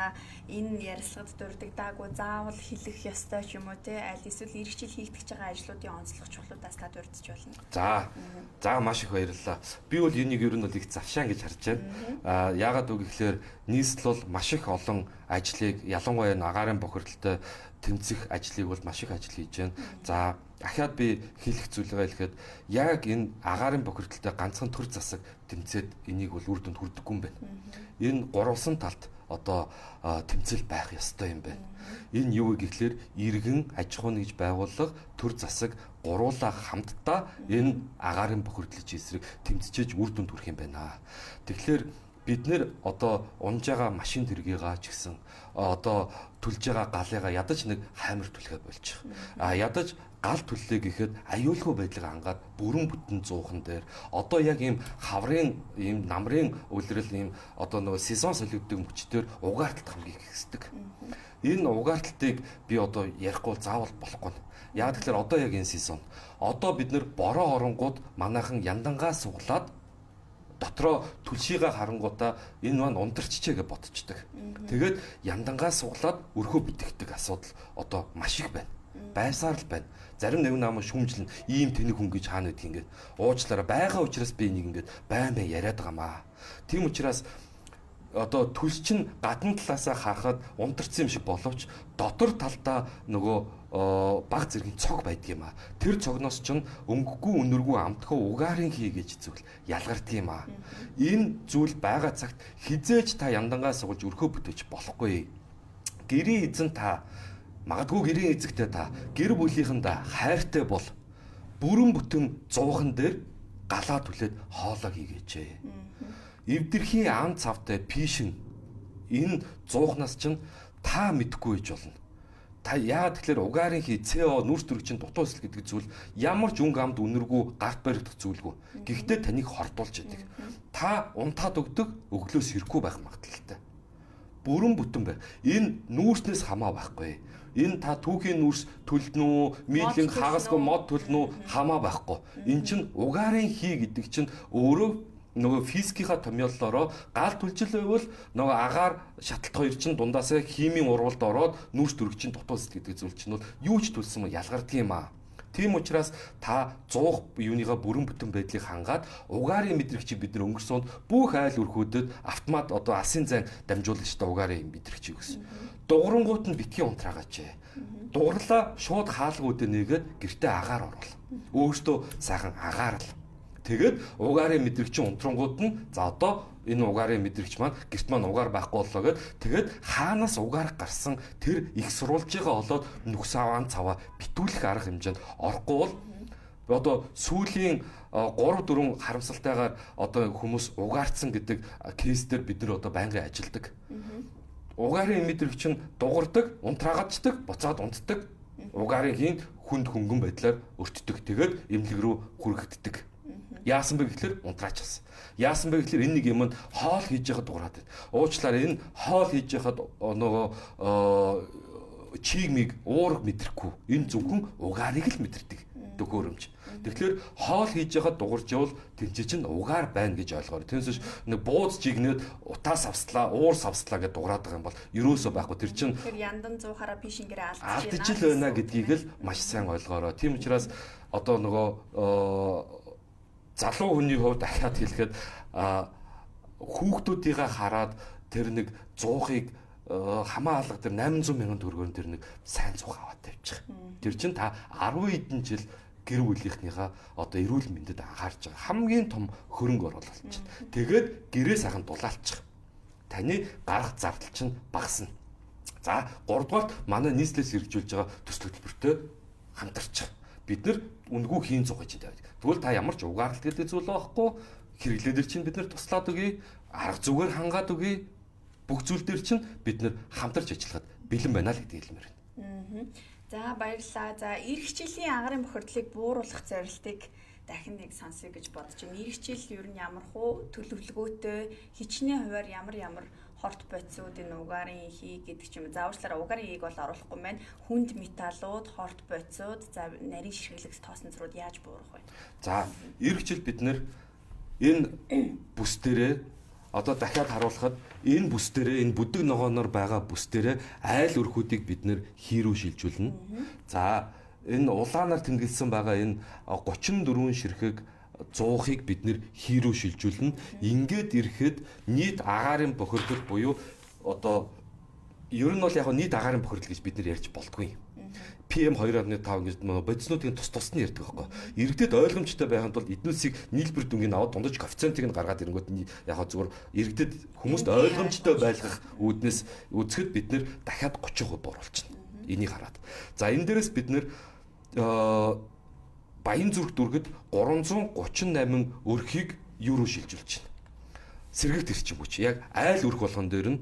энэ ярилцлагад дурддаггүй заавал хэлэх ёстой ч юм уу те аль эсвэл ирэх жил хийгдэж байгаа ажлуудын онцлог чухлуудаас та дурдж болно. За, маш их баярлалаа. Би бол энийг ер нь бол их завшаан гэж харж байна. Аа, яагаад үг гэхээр нийслэл бол маш их олон ажлыг, ялангуяа агаарын бохирдолтой тэмцэх ажлыг бол маш их ажил хийж байна. За, ахаад би хэлэх зүйлээ хэлэхэд яг энэ агаарын бохирдолтой ганцхан төр засаг тэмцээд энийг бол үр дүнд хүрдэггүй юм байна. Энэ гурвалсан талд одоо тэмцэл байх ёстой юм байна. Энэ юу вэ гэхлээр иргэн аж ахуйн нэгж байгууллага, төр засаг гуруулаа хамтдаа энэ агаарын бохирдлын эсрэг тэмцэж үр дүнд хүрэх юм байна. Тэгэхээр бид нэр одоо унж байгаа машин тэргийгаа ч гэсэн одоо түлж байгаа галыгаа ядаж нэг хаймар түлхээ болчих. А ядаж гал түллээ гэхэд аюулгүй байдлыг ангаад бүрэн бүтэн зуухан дээр одоо яг ийм хаврын ийм намрын үлрэл ийм одоо нөгөө сезон солигддог мөчтөр угаарталт хамгийн их хэсдэг. Энэ угаарталтыг би одоо ярихгүй заавал болохгүй. Яг тэгэхээр одоо яг энэ сезон. Одоо бид нэр бороо оронгууд манайхан яндангаа суглаад дотроо түлшийгээ харангуутаа энэ маань унтарчжээ гэж бодчихдаг. Тэгээд яндангаа суглаад өрхөө бүтгэдэг асуудал одоо маш их байна. Байсаар л байна. Зарим нэгэн нам шүүмжлэн ийм тэнэг хүн гэж хаана байдгийг ингээд уучлаарай байгаа учраас би энийг ингээд байн байн яриад байгаамаа. Тийм учраас одоо түлш чинь гадна талаасаа харахад унтарсан юм шиг боловч дотор талдаа нөгөө баг зэргийн цог байдаг юм а. Тэр цогноос чинь өнгөгүй үнэргүй амтхуу угаарын хий гэж зүйл ялгардаг юм а. Энэ зүйл байгаа цагт хизээж та яндангаа сугалж өрхөө бүтээж болохгүй. Гэрийн эзэн та, магадгүй гэрийн эзэгтэй та гэр бүлийнхэндээ хайртай бол бүрэн бүтэн зуухан дээр галаа түлээд хоолоо хийгээч. Эвдэрхийн ан цавтай пишин энэ зуухнаас чинь та мэдхгүй байж болно. Та яагаад тэгэхээр угаарын хий СО нүрс төрөг чинь дутуу эсэл гэдэг зүйл ямар ч өнгө амд үнэргүй гарт баригдах зүйлгүй. Гэхдээ таныг хордуулж идэг. Та унтаад өгдөг өглөөс ирэхгүй байх магадлалтай. Бүрэн бүтэн бай. Энэ нүүрснээс хамаа байхгүй. Энэ та түүхийн нүүрс төлнө үү, мийлэн хагасгүй мод төлнө үү хамаа байхгүй. Энэ чинь угаарын хий гэдэг чинь өөрөө нөгөө физикийнхаа томьёоллоороо гал түлжил байвал нөгөө агаар шаталт хоёр чинь дундаасаа химийн урвалд ороод нүүрс төрөг чинь дутуу эсэл гэдэг зүйл чинь бол юу ч төлсөн мө ялгардаг юм аа. Тийм учраас та 100 юуныгаа бүрэн бүтэн байдлыг хангаад угаарын мэдрэгчийг бид нар өнгөрсөн онд бүх айл өрхүүдэд автомат одоо алсын зайн дамжуулна шүү дээ угаарын мэдрэгчийг гэсэн. Дугрангуут нь битгий унтраагаач. Дугарлаа шууд хаалгуудыг нээгээд гэртээ агаар оруул. Өөртөө сайхан агаарл. Тэгээд угаарын мэдрэгчийн унтрангууд нь за одоо энэ угаарын мэдрэгч маань гэрт маань угаар байхгүй боллоо гэд тэгээд хаанаас угаар гарсан тэр их сурвалжийнхаа олоод нүхс аваан цаваа битүүлэх арга хэмжээнд орохгүй бол одоо сүүлийн 3 4 харамсалтайгаар одоо хүмүүс угаарцсан гэдэг кейс дээр бид нар одоо байнгын ажилладаг. Угаарын мэдрэгч нь дугардаг, унтраагааддаг, буцаад унтдаг. Угаарын хийн хүнд хөнгөн байдлаар өртдөг. Тэгээд эмнэлэг рүү хүргэгддэг. Яасан бэ гэхлээр унтраачсан. Яасан бэ гэхлээр энэ нэг юм нь хоол хийж яхад дуграад байна. Уучлаарай, энэ хоол хийж яхад нөгөө чиг миг уурга мэдрэхгүй. Энэ зөвхөн угаарыг л мэдэрдэг төхөөрөмж. Тэгэхээр хоол хийж яхад дугарч явал тэнцээ чинь угаар байна гэж ойлгоорой. Тэрнээс биш нэг бууз жигнээд утаа савслаа, уур савслаа гэдээ дуграад байгаа юм бол ерөөсөө байхгүй. Тэр чинь тэр яндан зуухаараа пишингэрээ алдчих л байна гэдгийг л маш сайн ойлгоорой. Тийм учраас одоо нөгөө залуу хүний хувьд дахиад хэлэхэд хүүхдүүдийнхээ хараад тэр нэг 100-ыг хамаа алга тэр 800 мянган төгрөгөөр тэр нэг сайн цуг аваад тавьчих. Тэр чинь та 10 хэдэн жил гэр бүлийнхнийхээ одоо эрүүл мэндэд анхаарч байгаа хамгийн том хөрөнгө оруулалт чинь. Тэгээд гэрээ сайхан дулаалчих. Таны гарах зардал чинь багасна. За 3 дугаарт манай нийслэлээс хэрэгжүүлж байгаа төсөл хөтөлбөртөө хамтарчих. Бид нар үнэгүй хийн зуг гэж тавиад. Тэгвэл та ямар ч угаарлалт гэдэг зүйл байхгүй, хэрэглээ дээр чинь бид нар туслаад өгье, арга зүгээр хангаад өгье. Бүх зүйл дээр чинь бид нар хамтарч ажиллахад бэлэн байна л гэдгийг хэлмээр байна. За баярлалаа. За эх жилийн агарын бохирдлыг бууруулах зорилтыг дахин нэг сонсъё гэж бодож байна. Эх жил ер нь ямар хуу төлөвлөгөөтэй, хичнээн хувиар ямар ямар хорт бодисууд энэ угаарын хий гэдэг ч юм. Зааварчлаараа угаарын хийг бол оруулахгүй байна. Хүнд металлууд, хорт бодисууд, за нарийн ширхлэгс тоосон зурууд яаж буурах вэ? За эх жил бид нэр энэ бүс дээрээ одоо дахиад харуулхад энэ бүс дээрээ энэ бүдэг ногооноор байгаа бүс дээрээ айл өрхүүдийг бид нэр хий рүү шилжүүлнэ. За энэ улаанаар тэмдэглэсэн байгаа энэ 34 ширхэг 100-ыг бид нэр хий рүү шилжүүлнэ. Ингээд ирэхэд нийт агаарын бохирдол буюу одоо ер нь бол яг нийт агаарын бохирдол гэж бид нэр ярьж болдгүй. PM 2.5 гэж бодиснуудын тус тус нь ярьдаг байхгүй. Иргэдэд ойлгомжтой байхын тулд эднүсийг нийлбэр дүнгийн аваад дундаж коэффициентийг нь гаргаад ирэнгүүт яг зүгээр иргэдэд хүмүүст ойлгомжтой байлгах үүднээс үзэхэд бид нэр дахиад 30% бууруулчихна. Энийг хараад. За энэ дээрээс бид нэр Баян зүрх дүүргэд 338 өрхийг юу руу шилжүүлж байна. Сэргэгт эрчим хүч. Яг айл өрх болгон дээр нь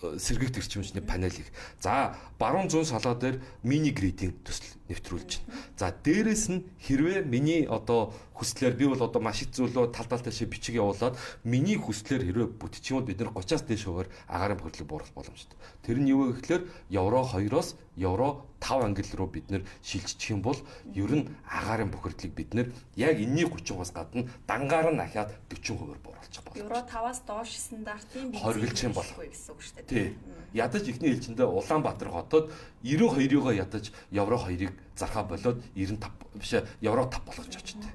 сэргэгт эрчим хүчний панелыг. За баруун зүүн салаа дээр мини гридийн төсөл нэвтрүүлж байна. За дээрэс нь хэрвээ миний одоо хүслээр би бол одоо маш их зүйлөө тал тал тийшээ бичиг явуулаад миний хүслээр хэрвээ бүтчих юм бол бид нар 30-аас дээш хувиар агаарын бохирдлыг бууруулах боломжтой. Тэр нь юу вэ гэхлээр евро 2-оос евро 5 англи руу бид нэр шилжчих юм бол ер нь агаарын бохирдлыг бид нэр яг энэний 30%-аас гадна дангаар нь ахиад 40% бууруулчих боломжтой. Евро 5-аас доош стандартын хоригдчих юм бол гэсэн үг шүү дээ. Тий. Ядаж эхний ээлжиндээ Улаанбаатар хотод 92-ыг ядаж евро 2-ыг зархаа болоод 95 биш евро 5 болгож очтой.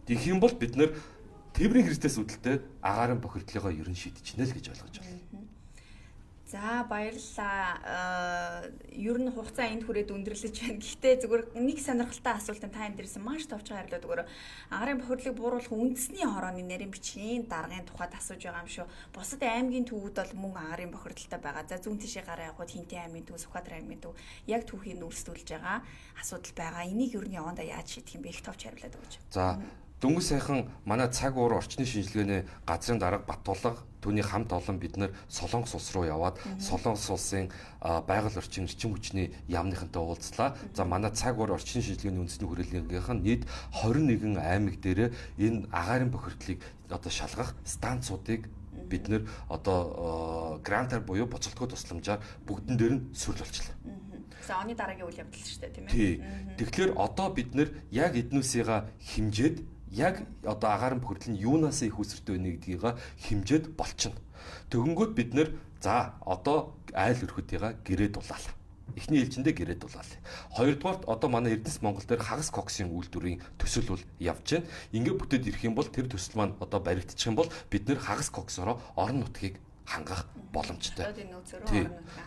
Тэгэх юм бол бид нэр тээврийн хэрэгцээс үүдэлтэй агаарын бохирдлыгоо ер нь шийдчихнэ л гэж ойлгож байна. За баярлалаа. Ер нь хугацаа энд хүрээд өндөрлөж байна. Гэхдээ зүгээр нэг сонирхолтой асуултанд та энэ дээрсэн маш товчхон хариулаад өгөөрэй. Агарын бохирдлыг бууруулах үндэсний хорооны нарийн бичгийн даргын тухайд асууж байгаа юм шүү. Бусад аймгийн төвүүд бол мөн агарын бохирдолтой байгаа. За зүүн тишээ гараа явхад Хинтээ аймгийн төв, Сүхбаатар аймгийн төв яг түүхийг нүүрсдүүлж байгаа асуудал байгаа. Энийг ер нь явандаа яаж шийдэх юм бэ? Их товч хариулаад өгөөч. За дөнгөж сайхан манай цаг уур орчны шинжилгээний газрын дарга Баттулга түүний хамт олон бид нэр Солонгос улс руу яваад Солонгос улсын байгаль орчин эрчим хүчний яамныхантай уулзлаа. За манай цаг уур орчны шинжилгээний үндэсний хүрээлэнгийнх нь нийт 21 аймаг дээр энэ агаарын бохирдлыг одоо шалгах станцуудыг бид нэр одоо грантаар буюу буцалтгүй тусламжаар бүгдэн дээр нь сүрэл болчлаа. За оны дараагийн үйл явдал шүү дээ, тийм ээ. Тий. Тэгэхээр одоо бид нэр яг эднүсийга хэмжээд яг одоо агаарын бохирдол нь юунаас их үсэртэй байна гэдгийг хэмжээд болчихно. Тэгэнгүүт бид нэр за одоо айл өрхөдийга гэрээ дулаалаа. Эхний ээлжиндээ гэрээ дулаалаа. Хоёрдугаарт одоо манай Эрдэнэс Монгол дээр хагас коксын үйлдвэрийн төсөл бол явж байна. Ингээ бүтээд ирэх юм бол тэр төсөл маань одоо баригдчих юм бол бид нэр хагас коксороо орон нутгийг хангах боломжтой.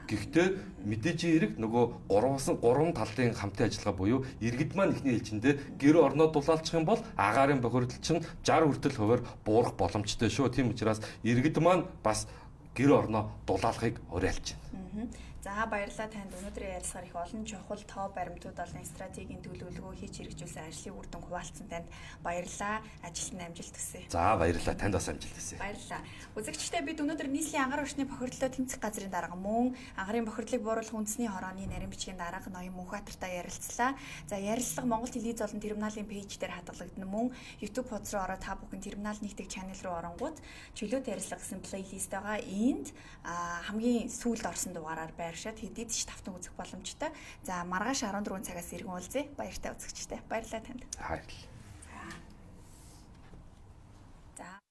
Гэхдээ мэдээж хэрэг нөгөө гурван талын хамтын ажиллагаа буюу иргэд маань эхний ээлжиндээ гэр орноо дулаалчих юм бол агаарын бохирдол чинь 60 хүртэл хувиар буурах боломжтой шүү. Тийм учраас иргэд маань бас гэр орноо дулаалахыг уриалж байна. За баярлалаа танд. Өнөөдрийн ярилцлагаар их олон чухал тоо баримтууд болон стратегийн төлөвлөгөө хийж хэрэгжүүлсэн ажлын үр дүн хуваалцсан танд баярлалаа. Ажилд нь амжилт хүсье. За баярлалаа. Танд бас амжилт хүсье. Баярлалаа. Үзэгчдээ бид өнөөдөр нийслэлийн ангаар орчны бохирдлоо тэмцэх газрын дарга мөн ангаарын бохирдлыг бууруулах үндэсний хорооны нарийн бичгийн дарга ноён Мөнхбаатартай ярилцлаа. За ярилцлага Монгол телевиз болон терминалын пэйж дээр хадгалагдана мөн YouTube хуудас руу ороод та бүхэн терминал нэгтгэх channel руу оронгууд чөлөөт ярилцлага гэсэн плейлист байгаа. Энд хамгийн сүүлд орсон дугаараар байршаад хэдийд ч тавтан үзэх боломжтой. За маргааш 14 цагаас иргэн уулзъя. Баяртай үзэгчтэй. Баярлалаа танд. Баярлалаа. За.